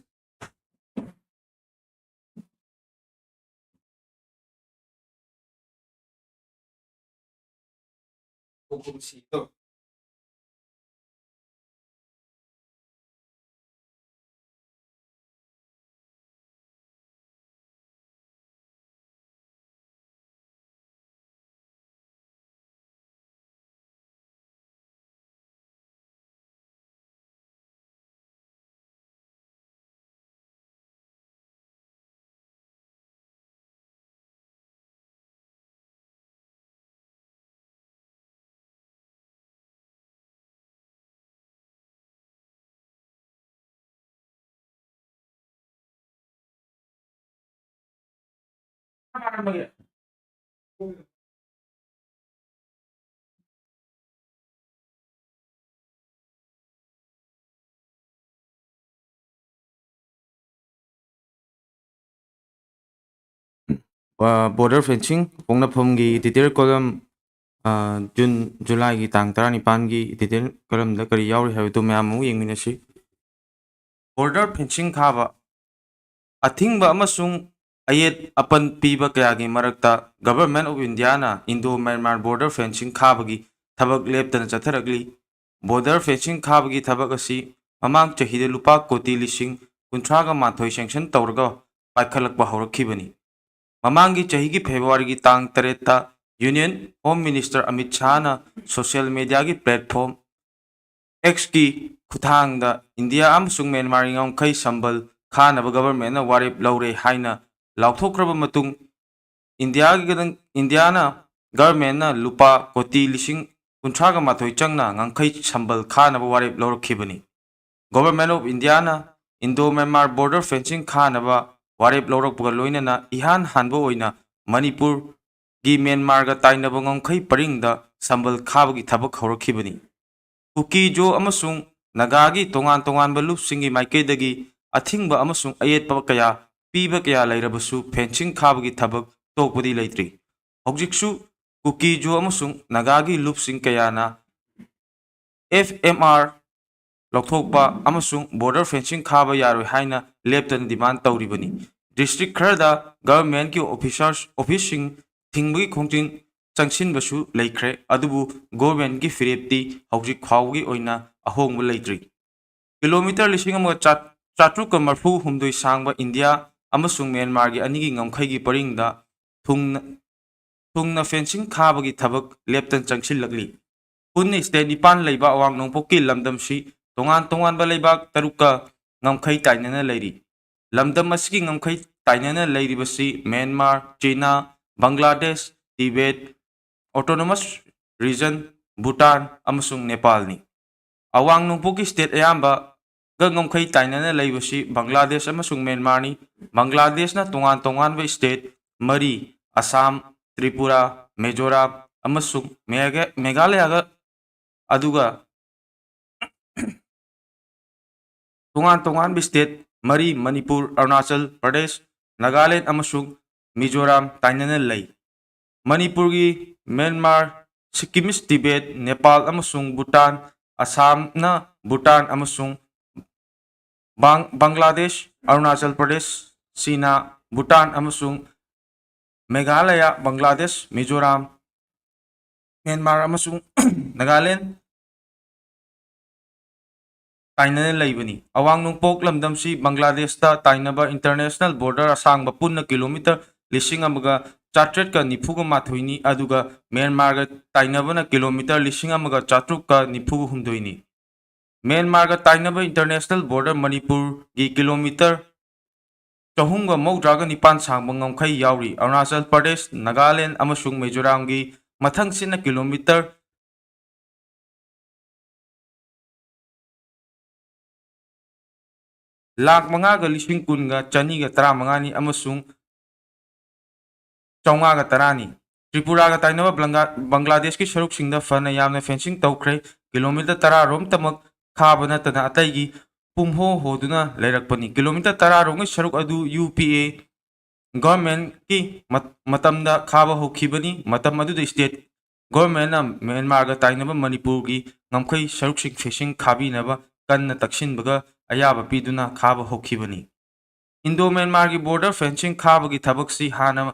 ꯕꯣꯔꯗꯔ ꯐꯦꯟꯁꯤꯡ ꯄꯣꯛꯅꯐꯝꯒꯤ ꯏꯗꯤꯇꯣꯔꯤꯌꯦꯜ ꯀꯣꯂꯝ, ꯖꯨꯟ, ꯖꯨꯂꯥꯏꯒꯤ ꯇꯥꯡ ꯇꯔꯥꯅꯤꯄꯥꯟꯒꯤ ꯏꯗꯤꯇꯣꯔꯤꯌꯦꯜ ꯀꯣꯂꯝꯗ ꯀꯔꯤ ꯌꯥꯎꯔꯤ ꯍꯥꯏꯕꯗꯨ ꯃꯌꯥꯝ ꯑꯃꯨꯛ ꯌꯦꯡꯃꯤꯟꯅꯁꯤ꯫ ꯕꯣꯔꯗꯔ ꯐꯦꯟꯁꯤꯡ ꯈꯥꯕ꯫ ꯑꯊꯤꯡꯕ ꯑꯃꯁꯨꯡ ꯑꯌꯦꯠ ꯑꯄꯟ ꯄꯤꯕ ꯀꯌꯥꯒꯤ ꯃꯔꯛꯇ Government of Indiaꯅ Indo Myanmar border fencing ꯈꯥꯕꯒꯤ ꯊꯕꯛ ꯂꯦꯞꯇꯅ ꯆꯠꯊꯔꯛꯂꯤ꯫ ꯕꯣꯔꯗꯔ ꯐꯦꯟꯁꯤꯡ ꯈꯥꯕꯒꯤ ꯊꯕꯛ ꯑꯁꯤ ꯃꯃꯥꯡ ꯆꯍꯤꯗ ꯂꯨꯄꯥ ꯀꯣꯇꯤ ꯂꯤꯁꯤꯡ ꯀꯨꯟꯊ꯭ꯔꯥꯒ ꯃꯥꯊꯣꯏ ꯁꯦꯡꯁꯟ ꯇꯧꯔꯒ ꯄꯥꯏꯈꯠꯂꯛꯄ ꯍꯧꯔꯛꯈꯤꯕꯅꯤ꯫ ꯃꯃꯥꯡꯒꯤ ꯆꯍꯤꯒꯤ ꯐꯦꯕ꯭ꯔꯨꯋꯥꯔꯤꯒꯤ ꯇꯥꯡ ꯇꯔꯦꯠꯇ Union Home Minister Amit ꯁꯥꯍꯅ social mediaꯒꯤ platform Xꯀꯤ ꯈꯨꯠꯊꯥꯡꯗ ꯏꯟꯗꯤꯌꯥ ꯑꯃꯁꯨꯡ ꯃ꯭ꯌꯥꯟꯃꯥꯔꯒꯤ ꯉꯝꯈꯩ ꯁꯝꯕꯜ ꯈꯥꯅꯕ governmentꯅ ꯋꯥꯔꯦꯞ ꯂꯧꯔꯦ ꯍꯥꯏꯅ ꯂꯥꯎꯊꯣꯛꯈ꯭ꯔꯕ ꯃꯇꯨꯡ, ꯏꯟꯗꯤꯌꯥꯒꯤ, ꯏꯟꯗꯤꯌꯥꯅ governmentꯅ ꯂꯨꯄꯥ ꯀꯣꯇꯤ ꯂꯤꯁꯤꯡ ꯀꯨꯟꯊ꯭ꯔꯥꯒ ꯃꯥꯊꯣꯏ ꯆꯪꯅ ꯉꯝꯈꯩ ꯁꯝꯕꯜ ꯈꯥꯅꯕ ꯋꯥꯔꯦꯞ ꯂꯧꯔꯛꯈꯤꯕꯅꯤ꯫ Government of Indiaꯅ Indo Myanmar border fencing ꯈꯥꯅꯕ ꯋꯥꯔꯦꯞ ꯂꯧꯔꯛꯄꯒ ꯂꯣꯏꯅꯅ ꯏꯍꯥꯟ ꯍꯥꯟꯕ ꯑꯣꯏꯅ ꯃꯅꯤꯄꯨꯔꯒꯤ ꯃ꯭ꯌꯥꯟꯃꯥꯔꯒ ꯇꯥꯏꯅꯕ ꯉꯝꯈꯩ ꯄꯔꯤꯡꯗ ꯁꯝꯕꯜ ꯈꯥꯕꯒꯤ ꯊꯕꯛ ꯍꯧꯔꯛꯈꯤꯕꯅꯤ꯫ ꯀꯨꯀꯤ-ꯖꯣ ꯑꯃꯁꯨꯡ ꯅꯥꯒꯥꯒꯤ ꯇꯣꯉꯥꯟ ꯇꯣꯉꯥꯟꯕ ꯂꯨꯞꯁꯤꯡꯒꯤ ꯃꯥꯏꯀꯩꯗꯒꯤ ꯑꯊꯤꯡꯕ ꯑꯃꯁꯨꯡ ꯑꯌꯦꯠꯄ ꯀꯌꯥ ꯄꯤꯕ ꯀꯌꯥ ꯂꯩꯔꯕꯁꯨ, ꯐꯦꯟꯁꯤꯡ ꯈꯥꯕꯒꯤ ꯊꯕꯛ ꯇꯣꯛꯄꯗꯤ ꯂꯩꯇ꯭ꯔꯤ꯫ ꯍꯧꯖꯤꯛꯁꯨ ꯀꯨꯀꯤ-ꯖꯣ ꯑꯃꯁꯨꯡ ꯅꯥꯒꯥꯒꯤ ꯂꯨꯞꯁꯤꯡ ꯀꯌꯥꯅ F M R ꯂꯧꯊꯣꯛꯄ ꯑꯃꯁꯨꯡ border fencing ꯈꯥꯕ ꯌꯥꯔꯣꯏ ꯍꯥꯏꯅ ꯂꯦꯞꯇꯅ demand ꯇꯧꯔꯤꯕꯅꯤ꯫ District ꯈꯔꯗ governmentꯀꯤ officers, officeꯁꯤꯡ ꯊꯤꯡꯕꯒꯤ ꯈꯣꯡꯖꯪ ꯆꯪꯁꯤꯟꯕꯁꯨ ꯂꯩꯈ꯭ꯔꯦ, ꯑꯗꯨꯕꯨ governmentꯀꯤ ꯐꯤꯔꯦꯞꯇꯤ ꯍꯧꯖꯤꯛ ꯐꯥꯎꯕꯒꯤ ꯑꯣꯏꯅ ꯑꯍꯣꯡꯕ ꯂꯩꯇ꯭ꯔꯤ꯫ Kilometre ꯂꯤꯁꯤꯡ ꯑꯃꯒ ꯆꯥꯇ꯭ꯔꯨꯛꯀ ꯃꯔꯐꯨ ꯍꯨꯝꯗꯣꯏ ꯁꯥꯡꯕ ꯏꯟꯗꯤꯌꯥ ꯑꯃꯁꯨꯡ ꯃ꯭ꯌꯥꯟꯃꯥꯔꯒꯤ ꯑꯅꯤꯒꯤ ꯉꯝꯈꯩꯒꯤ ꯄꯔꯤꯡꯗ ꯊꯨꯡꯅ, ꯊꯨꯡꯅ ꯐꯦꯟꯁꯤꯡ ꯈꯥꯕꯒꯤ ꯊꯕꯛ ꯂꯦꯞꯇꯅ ꯆꯪꯁꯤꯜꯂꯛꯂꯤ꯫ ꯄꯨꯟꯅ state ꯅꯤꯄꯥꯟ ꯂꯩꯕ ꯑꯋꯥꯡ ꯅꯣꯡꯄꯣꯛꯀꯤ ꯂꯝꯗꯝꯁꯤ ꯇꯣꯉꯥꯟ ꯇꯣꯉꯥꯟꯕ ꯂꯩꯕꯥꯛ ꯇꯔꯨꯛꯀ ꯉꯝꯈꯩ ꯇꯥꯏꯅꯅ ꯂꯩꯔꯤ꯫ ꯂꯝꯗꯝ ꯑꯁꯤꯒꯤ ꯉꯝꯈꯩ ꯇꯥꯏꯅꯅ ꯂꯩꯔꯤꯕꯁꯤ Myanmar, China, Bangladesh, Tibet, Autonomous Region, Bhutan ꯑꯃꯁꯨꯡ ꯅꯦꯄꯥꯜꯅꯤ꯫ ꯑꯋꯥꯡ ꯅꯣꯡꯄꯣꯛꯀꯤ state ꯑꯌꯥꯝꯕꯒ ꯉꯝꯈꯩ ꯇꯥꯏꯅꯅ ꯂꯩꯕꯁꯤ ꯕꯪꯒ꯭ꯂꯥꯗꯦꯁ ꯑꯃꯁꯨꯡ ꯃ꯭ꯌꯥꯟꯃꯥꯔꯅꯤ꯫ ꯕꯪꯒ꯭ꯂꯥꯗꯦꯁꯅ ꯇꯣꯉꯥꯟ ꯇꯣꯉꯥꯟꯕ state ꯃꯔꯤ, ꯑꯁꯥꯝ, ꯇ꯭ꯔꯤꯄꯨꯔꯥ, ꯃꯤꯖꯣꯔꯥꯝ ꯑꯃꯁꯨꯡ ꯃꯦꯘ-, ꯃꯦꯘꯥꯂꯌꯥꯒ, ꯑꯗꯨꯒ ꯇꯣꯉꯥꯟ ꯇꯣꯉꯥꯟꯕ state ꯃꯔꯤ, ꯃꯅꯤꯄꯨꯔ, ꯑꯔꯨꯅꯥꯆꯜ ꯄ꯭ꯔꯗꯦꯁ, ꯅꯥꯒꯥꯂꯦꯟ ꯑꯃꯁꯨꯡ ꯃꯤꯖꯣꯔꯥꯝ ꯇꯥꯏꯅꯅ ꯂꯩ꯫ ꯃꯅꯤꯄꯨꯔꯒꯤ ꯃ꯭ꯌꯥꯟꯃꯥꯔ, ꯁꯤꯛꯀꯤꯝ, ꯇꯤꯕꯦꯠ, ꯅꯦꯄꯥꯜ ꯑꯃꯁꯨꯡ ꯚꯨꯇꯥꯟ, ꯑꯁꯥꯝꯅ ꯚꯨꯇꯥꯟ ꯑꯃꯁꯨꯡ ꯕꯥꯡ-, ꯕꯪꯒ꯭ꯂꯥꯗꯦꯁ, ꯑꯔꯨꯅꯥꯆꯜ ꯄ꯭ꯔꯗꯦꯁ, ꯆꯤꯅꯥ, ꯚꯨꯇꯥꯟ ꯑꯃꯁꯨꯡ ꯃꯦꯘꯥꯂꯌꯥ, ꯕꯪꯒ꯭ꯂꯥꯗꯦꯁ, ꯃꯤꯖꯣꯔꯥꯝ, ꯃ꯭ꯌꯥꯟꯃꯥꯔ ꯑꯃꯁꯨꯡ ꯅꯥꯒꯥꯂꯦꯟ ꯇꯥꯏꯅꯅ ꯂꯩꯕꯅꯤ꯫ ꯑꯋꯥꯡ ꯅꯣꯡꯄꯣꯛ ꯂꯝꯗꯝꯁꯤ ꯕꯪꯒ꯭ꯂꯥꯗꯦꯁꯇ ꯇꯥꯏꯅꯕ international border ꯑꯁꯥꯡꯕ ꯄꯨꯟꯅ ꯀꯤꯂꯣꯃꯤꯇꯔ ꯂꯤꯁꯤꯡ ꯑꯃꯒ ꯆꯥꯇ꯭ꯔꯦꯠꯀ ꯅꯤꯐꯨꯒ ꯃꯥꯊꯣꯏꯅꯤ, ꯑꯗꯨꯒ ꯃ꯭ꯌꯥꯟꯃꯥꯔꯒ ꯇꯥꯏꯅꯕꯅ ꯀꯤꯂꯣꯃꯤꯇꯔ ꯂꯤꯁꯤꯡ ꯑꯃꯒ ꯆꯥꯇ꯭ꯔꯨꯛꯀ ꯅꯤꯐꯨꯒ ꯍꯨꯝꯗꯣꯏꯅꯤ꯫ ꯃ꯭ꯌꯥꯟꯃꯥꯔꯒ ꯇꯥꯏꯅꯕ international border ꯃꯅꯤꯄꯨꯔꯒꯤ ꯀꯤꯂꯣꯃꯤꯇꯔ ꯆꯍꯨꯝꯒ ꯃꯧꯗ꯭ꯔꯥꯒ ꯅꯤꯄꯥꯟ ꯁꯥꯡꯕ ꯉꯝꯈꯩ ꯌꯥꯎꯔꯤ꯫ ꯑꯔꯨꯅꯥꯆꯜ ꯄ꯭ꯔꯗꯦꯁ, ꯅꯥꯒꯥꯂꯦꯟ ꯑꯃꯁꯨꯡ ꯃꯤꯖꯣꯔꯥꯝꯒꯤ ꯃꯊꯪꯁꯤꯠꯅ ꯀꯤꯂꯣꯃꯤꯇꯔ ꯂꯥꯈ ꯃꯉꯥꯒ ꯂꯤꯁꯤꯡ ꯀꯨꯟꯒ ꯆꯅꯤꯒ ꯇꯔꯥꯃꯉꯥꯅꯤ ꯑꯃꯁꯨꯡ ꯆꯥꯝꯃꯉꯥꯒ ꯇꯔꯥꯅꯤ꯫ ꯇ꯭ꯔꯤꯄꯨꯔꯥꯒ ꯇꯥꯏꯅꯕ ꯕꯪꯒ꯭ꯂꯥ-, ꯕꯪꯒ꯭ꯂꯥꯗꯦꯁꯀꯤ ꯁꯔꯨꯛꯁꯤꯡꯗ ꯐꯅ ꯌꯥꯝꯅ fencing ꯇꯧꯈ꯭ꯔꯦ꯫ ꯀꯤꯂꯣꯃꯤꯇꯔ ꯇꯔꯥ ꯔꯣꯝꯇꯃꯛ ꯈꯥꯕ ꯅꯠꯇꯅ ꯑꯇꯩꯒꯤ ꯄꯨꯝꯍꯣ ꯍꯣꯗꯨꯅ ꯂꯩꯔꯛꯄꯅꯤ꯫ ꯀꯤꯂꯣꯃꯤꯇꯔ ꯇꯔꯥ ꯔꯣꯝꯒꯤ ꯁꯔꯨꯛ ꯑꯗꯨ UPA governmentꯀꯤ ꯃꯠ-, ꯃꯇꯝꯗ ꯈꯥꯕ ꯍꯧꯈꯤꯕꯅꯤ꯫ ꯃꯇꯝ ꯑꯗꯨꯗ state governmentꯅ ꯃ꯭ꯌꯥꯟꯃꯥꯔꯒ ꯇꯥꯏꯅꯕ ꯃꯅꯤꯄꯨꯔꯒꯤ ꯉꯝꯈꯩ ꯁꯔꯨꯛꯁꯤꯡ fencing ꯈꯥꯕꯤꯅꯕ ꯀꯟꯅ ꯇꯛꯁꯤꯟꯕꯒ ꯑꯌꯥꯕ ꯄꯤꯗꯨꯅ ꯈꯥꯕ ꯍꯧꯈꯤꯕꯅꯤ꯫ ꯏꯟꯗꯣ ꯃ꯭ꯌꯥꯟꯃꯥꯔꯒꯤ border fencing ꯈꯥꯕꯒꯤ ꯊꯕꯛꯁꯤ ꯍꯥꯟꯅ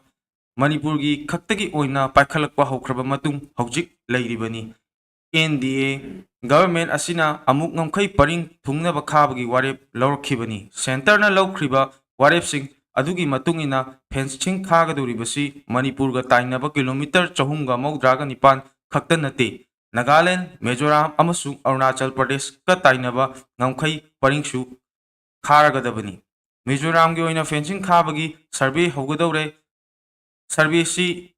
ꯃꯅꯤꯄꯨꯔꯒꯤ ꯈꯛꯇꯒꯤ ꯑꯣꯏꯅ ꯄꯥꯏꯈꯠꯂꯛꯄ ꯍꯧꯈ꯭ꯔꯕ ꯃꯇꯨꯡ ꯍꯧꯖꯤꯛ ꯂꯩꯔꯤꯕꯅꯤ꯫ NDA government ꯑꯁꯤꯅ ꯑꯃꯨꯛ ꯉꯝꯈꯩ ꯄꯔꯤꯡ ꯊꯨꯡꯅꯕ ꯈꯥꯕꯒꯤ ꯋꯥꯔꯦꯞ ꯂꯧꯔꯛꯈꯤꯕꯅꯤ꯫ Centreꯅ ꯂꯧꯈ꯭ꯔꯤꯕ ꯋꯥꯔꯦꯞꯁꯤꯡ ꯑꯗꯨꯒꯤ ꯃꯇꯨꯡ ꯏꯟꯅ fencing ꯈꯥꯒꯗꯧꯔꯤꯕꯁꯤ ꯃꯅꯤꯄꯨꯔꯒ ꯇꯥꯏꯅꯕ ꯀꯤꯂꯣꯃꯤꯇꯔ ꯆꯍꯨꯝꯒ ꯃꯧꯗ꯭ꯔꯥꯒ ꯅꯤꯄꯥꯟ ꯈꯛꯇ ꯅꯠꯇꯦ, ꯅꯥꯒꯥꯂꯦꯟ, ꯃꯤꯖꯣꯔꯥꯝ ꯑꯃꯁꯨꯡ ꯑꯔꯨꯅꯥꯆꯜ ꯄ꯭ꯔꯗꯦꯁꯀ ꯇꯥꯏꯅꯕ ꯉꯝꯈꯩ ꯄꯔꯤꯡꯁꯨ ꯈꯥꯔꯒꯗꯕꯅꯤ꯫ ꯃꯤꯖꯣꯔꯥꯝꯒꯤ ꯑꯣꯏꯅ fencing ꯈꯥꯕꯒꯤ survey ꯍꯧꯒꯗꯧꯔꯦ꯫ Surveyꯁꯤ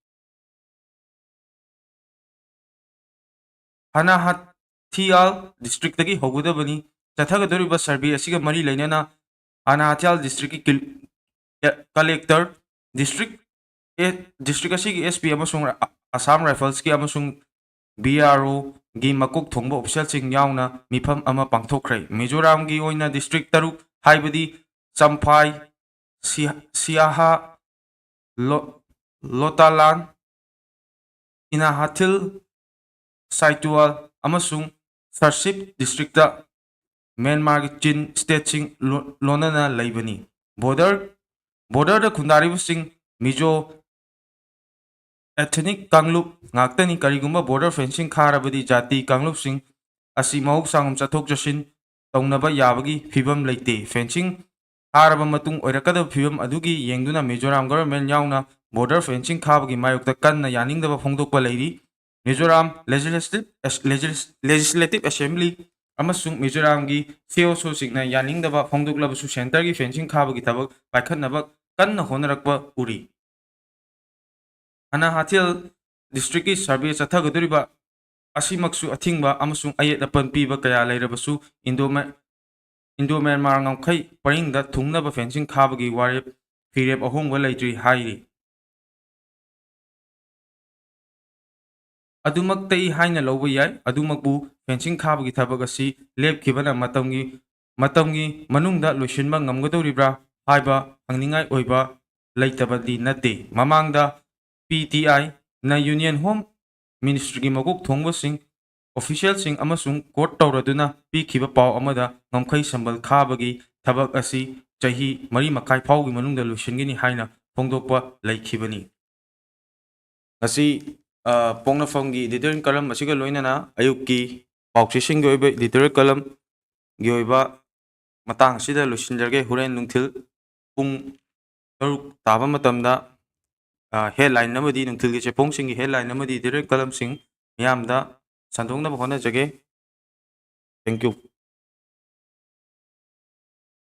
ꯍꯅꯥꯍꯊꯤꯌꯥꯜ districtꯇꯒꯤ ꯍꯧꯒꯗꯕꯅꯤ꯫ ꯆꯠꯊꯒꯗꯧꯔꯤꯕ survey ꯑꯁꯤꯒ ꯃꯔꯤ ꯂꯩꯅꯅ ꯍꯅꯥꯍꯊꯤꯌꯥꯜ districtꯀꯤ ꯀꯤꯜ-, ꯑꯦ, collector, district, ꯑꯦ, district ꯑꯁꯤꯒꯤ SP ꯑꯃꯁꯨꯡ ꯑ-, Assam Riflesꯀꯤ ꯑꯃꯁꯨꯡ BROꯒꯤ ꯃꯀꯣꯛ ꯊꯣꯡꯕ officialꯁꯤꯡ ꯌꯥꯎꯅ ꯃꯤꯐꯝ ꯑꯃ ꯄꯥꯡꯊꯣꯛꯈ꯭ꯔꯦ꯫ ꯃꯤꯖꯣꯔꯥꯝꯒꯤ ꯑꯣꯏꯅ district ꯇꯔꯨꯛ, ꯍꯥꯏꯕꯗꯤ ꯆꯝꯐꯥꯏ, ꯁꯤ-, ꯁꯤꯌꯥꯍꯥ, ꯂꯣ ꯂꯣꯇꯥꯂꯥꯟ, ꯏꯅꯥꯍꯥꯊꯤꯜ, ꯁꯥꯏꯇꯨꯋꯥꯜ ꯑꯃꯁꯨꯡ ꯁꯔꯁꯤꯞ ꯗꯤꯁꯇ꯭ꯔꯤꯛꯇ ꯃ꯭ꯌꯥꯟꯃꯥꯔꯒꯤ ꯆꯤꯟ ꯁ꯭ꯇꯦꯠꯁꯤꯡ ꯂꯣꯟꯅꯅ ꯂꯩꯕꯅꯤ꯫ ꯕꯣꯔꯗꯔ ꯕꯣꯔꯗꯔꯗ ꯈꯨꯟꯗꯥꯔꯤꯕꯁꯤꯡ ꯃꯤꯖꯣ ethnic ꯀꯥꯡꯂꯨꯞ ꯉꯥꯛꯇꯅꯤ꯫ ꯀꯔꯤꯒꯨꯝꯕ ꯕꯣꯔꯗꯔ ꯐꯦꯟꯁꯤꯡ ꯈꯥꯔꯕꯗꯤ ꯖꯥꯇꯤ ꯀꯥꯡꯂꯨꯞꯁꯤꯡ ꯑꯁꯤ ꯃꯍꯧꯁꯥꯒꯨꯝ ꯆꯠꯊꯣꯛ ꯆꯠꯁꯤꯟ ꯇꯧꯅꯕ ꯌꯥꯕꯒꯤ ꯐꯤꯕꯝ ꯂꯩꯇꯦ꯫ ꯐꯦꯟꯁꯤꯡ ꯈꯥꯔꯕ ꯃꯇꯨꯡ ꯑꯣꯏꯔꯛꯀꯗꯕ ꯐꯤꯕꯝ ꯑꯗꯨꯒꯤ ꯌꯦꯡꯗꯨꯅ ꯃꯤꯖꯣꯔꯥꯝ ꯒꯚꯔꯟꯃꯦꯟ ꯌꯥꯎꯅ ꯕꯣꯔꯗꯔ ꯐꯦꯟꯁꯤꯡ ꯈꯥꯕꯒꯤ ꯃꯥꯌꯣꯛꯇ ꯀꯟꯅ ꯌꯥꯅꯤꯡꯗꯕ ꯐꯣꯡꯗꯣꯛꯄ ꯂꯩꯔꯤ꯫ ꯃꯤꯖꯣꯔꯥꯝ ꯂꯦꯖꯤꯁꯂꯦꯇꯤꯚ ꯑꯦꯁꯦꯝꯕ꯭ꯂꯤ ꯑꯃꯁꯨꯡ ꯃꯤꯖꯣꯔꯥꯝꯒꯤ ꯁꯤ ꯑꯣ ꯁꯣꯁꯤꯡꯅ ꯌꯥꯅꯤꯡꯗꯕ ꯐꯣꯡꯗꯣꯛꯂꯕꯁꯨ ꯁꯦꯟꯇꯔꯒꯤ ꯐꯦꯟꯁꯤꯡ ꯈꯥꯕꯒꯤ ꯊꯕꯛ ꯄꯥꯏꯈꯠꯅꯕ ꯀꯟꯅ ꯍꯣꯠꯅꯔꯛꯄ ꯎꯔꯤ꯫ ꯑꯅꯥꯍꯥꯊꯤꯌꯜ ꯗꯤꯁꯇ꯭ꯔꯤꯛꯀꯤ ꯁꯔꯚꯦ ꯆꯠꯊꯒꯗꯧꯔꯤꯕ ꯑꯁꯤꯃꯛꯁꯨ ꯑꯊꯤꯡꯕ ꯑꯃꯁꯨꯡ ꯑꯌꯦꯠ ꯑꯄꯟ ꯄꯤꯕ ꯀꯌꯥ ꯂꯩꯔꯕꯁꯨ ꯏꯟꯗꯣ ꯏꯟꯗꯣ ꯃ꯭ꯌꯥꯟꯃꯥꯔ ꯉꯝꯈꯩ ꯄꯔꯤꯡꯗ ꯊꯨꯡꯅꯕ ꯐꯦꯟꯁꯤꯡ ꯈꯥꯕꯒꯤ ꯋꯥꯔꯦꯞ ꯐꯤꯔꯦꯞ ꯑꯍꯣꯡꯕ ꯂꯩꯇ꯭ꯔꯤ ꯍꯥꯏꯔꯤ꯫ ꯑꯗꯨꯃꯛꯇ ꯍꯥꯏꯅ ꯂꯧꯕ ꯌꯥꯏ꯫ ꯑꯗꯨꯃꯛꯄꯨ ꯐꯦꯟꯁꯤꯡ ꯈꯥꯕꯒꯤ ꯊꯕꯛ ꯑꯁꯤ ꯂꯦꯞꯈꯤꯕꯅ ꯃꯇꯝꯒꯤ ꯃꯇꯝꯒꯤ ꯃꯅꯨꯡꯗ ꯂꯣꯏꯁꯤꯟꯕ ꯉꯝꯒꯗꯧꯔꯤꯕ꯭ꯔꯥ ꯍꯥꯏꯕ ꯍꯪꯅꯤꯡꯉꯥꯏ ꯑꯣꯏꯕ ꯂꯩꯇꯕꯗꯤ ꯅꯠꯇꯦ꯫ ꯃꯃꯥꯡꯗ ꯄꯤ ꯇꯤ ꯑꯥꯏꯅ ꯌꯨꯅꯤꯌꯟ ꯍꯣꯝ ꯃꯤꯅꯤꯁꯇ꯭ꯔꯤꯒꯤ ꯃꯀꯣꯛ ꯊꯣꯡꯕꯁꯤꯡ, ꯑꯣꯐꯤꯁꯤꯌꯦꯜꯁꯤꯡ ꯑꯃꯁꯨꯡ ꯀꯣꯔꯠ ꯇꯧꯔꯗꯨꯅ ꯄꯤꯈꯤꯕ ꯄꯥꯎ ꯑꯃꯗ ꯉꯝꯈꯩ ꯁꯝꯕꯜ ꯈꯥꯕꯒꯤ ꯊꯕꯛ ꯑꯁꯤ ꯆꯍꯤ ꯃꯔꯤ ꯃꯈꯥꯏ ꯐꯥꯎꯒꯤ ꯃꯅꯨꯡꯗ ꯂꯣꯏꯁꯤꯟꯒꯅꯤ ꯍꯥꯏꯅ ꯐꯣꯡꯗꯣꯛꯄ ꯂꯩꯈꯤꯕꯅꯤ꯫ ꯉꯁꯤ, ꯑ, ꯄꯣꯛꯅꯐꯝꯒꯤ editorial column ꯑꯁꯤꯒ ꯂꯣꯏꯅꯅ ꯑꯌꯨꯛꯀꯤ ꯄꯥꯎꯆꯦꯁꯤꯡꯒꯤ ꯑꯣꯏꯕ editorial columnꯒꯤ ꯑꯣꯏꯕ ꯃꯇꯥꯡ ꯑꯁꯤꯗ ꯂꯣꯏꯁꯤꯟꯖꯔꯒꯦ꯫ ꯍꯣꯔꯦꯟ ꯅꯨꯡꯊꯤꯜ ꯄꯨꯡ ꯇꯔꯨꯛ ꯇꯥꯕ ꯃꯇꯝꯗ, ꯑ, headline ꯑꯃꯗꯤ ꯅꯨꯡꯊꯤꯜꯒꯤ ꯆꯦꯐꯣꯡꯁꯤꯡꯒꯤ headline ꯑꯃꯗꯤ editorial columnꯁꯤꯡ ꯃꯤꯌꯥꯝꯗ ꯁꯟꯗꯣꯛꯅꯕ ꯍꯣꯠꯅꯖꯒꯦ꯫ Thank you꯫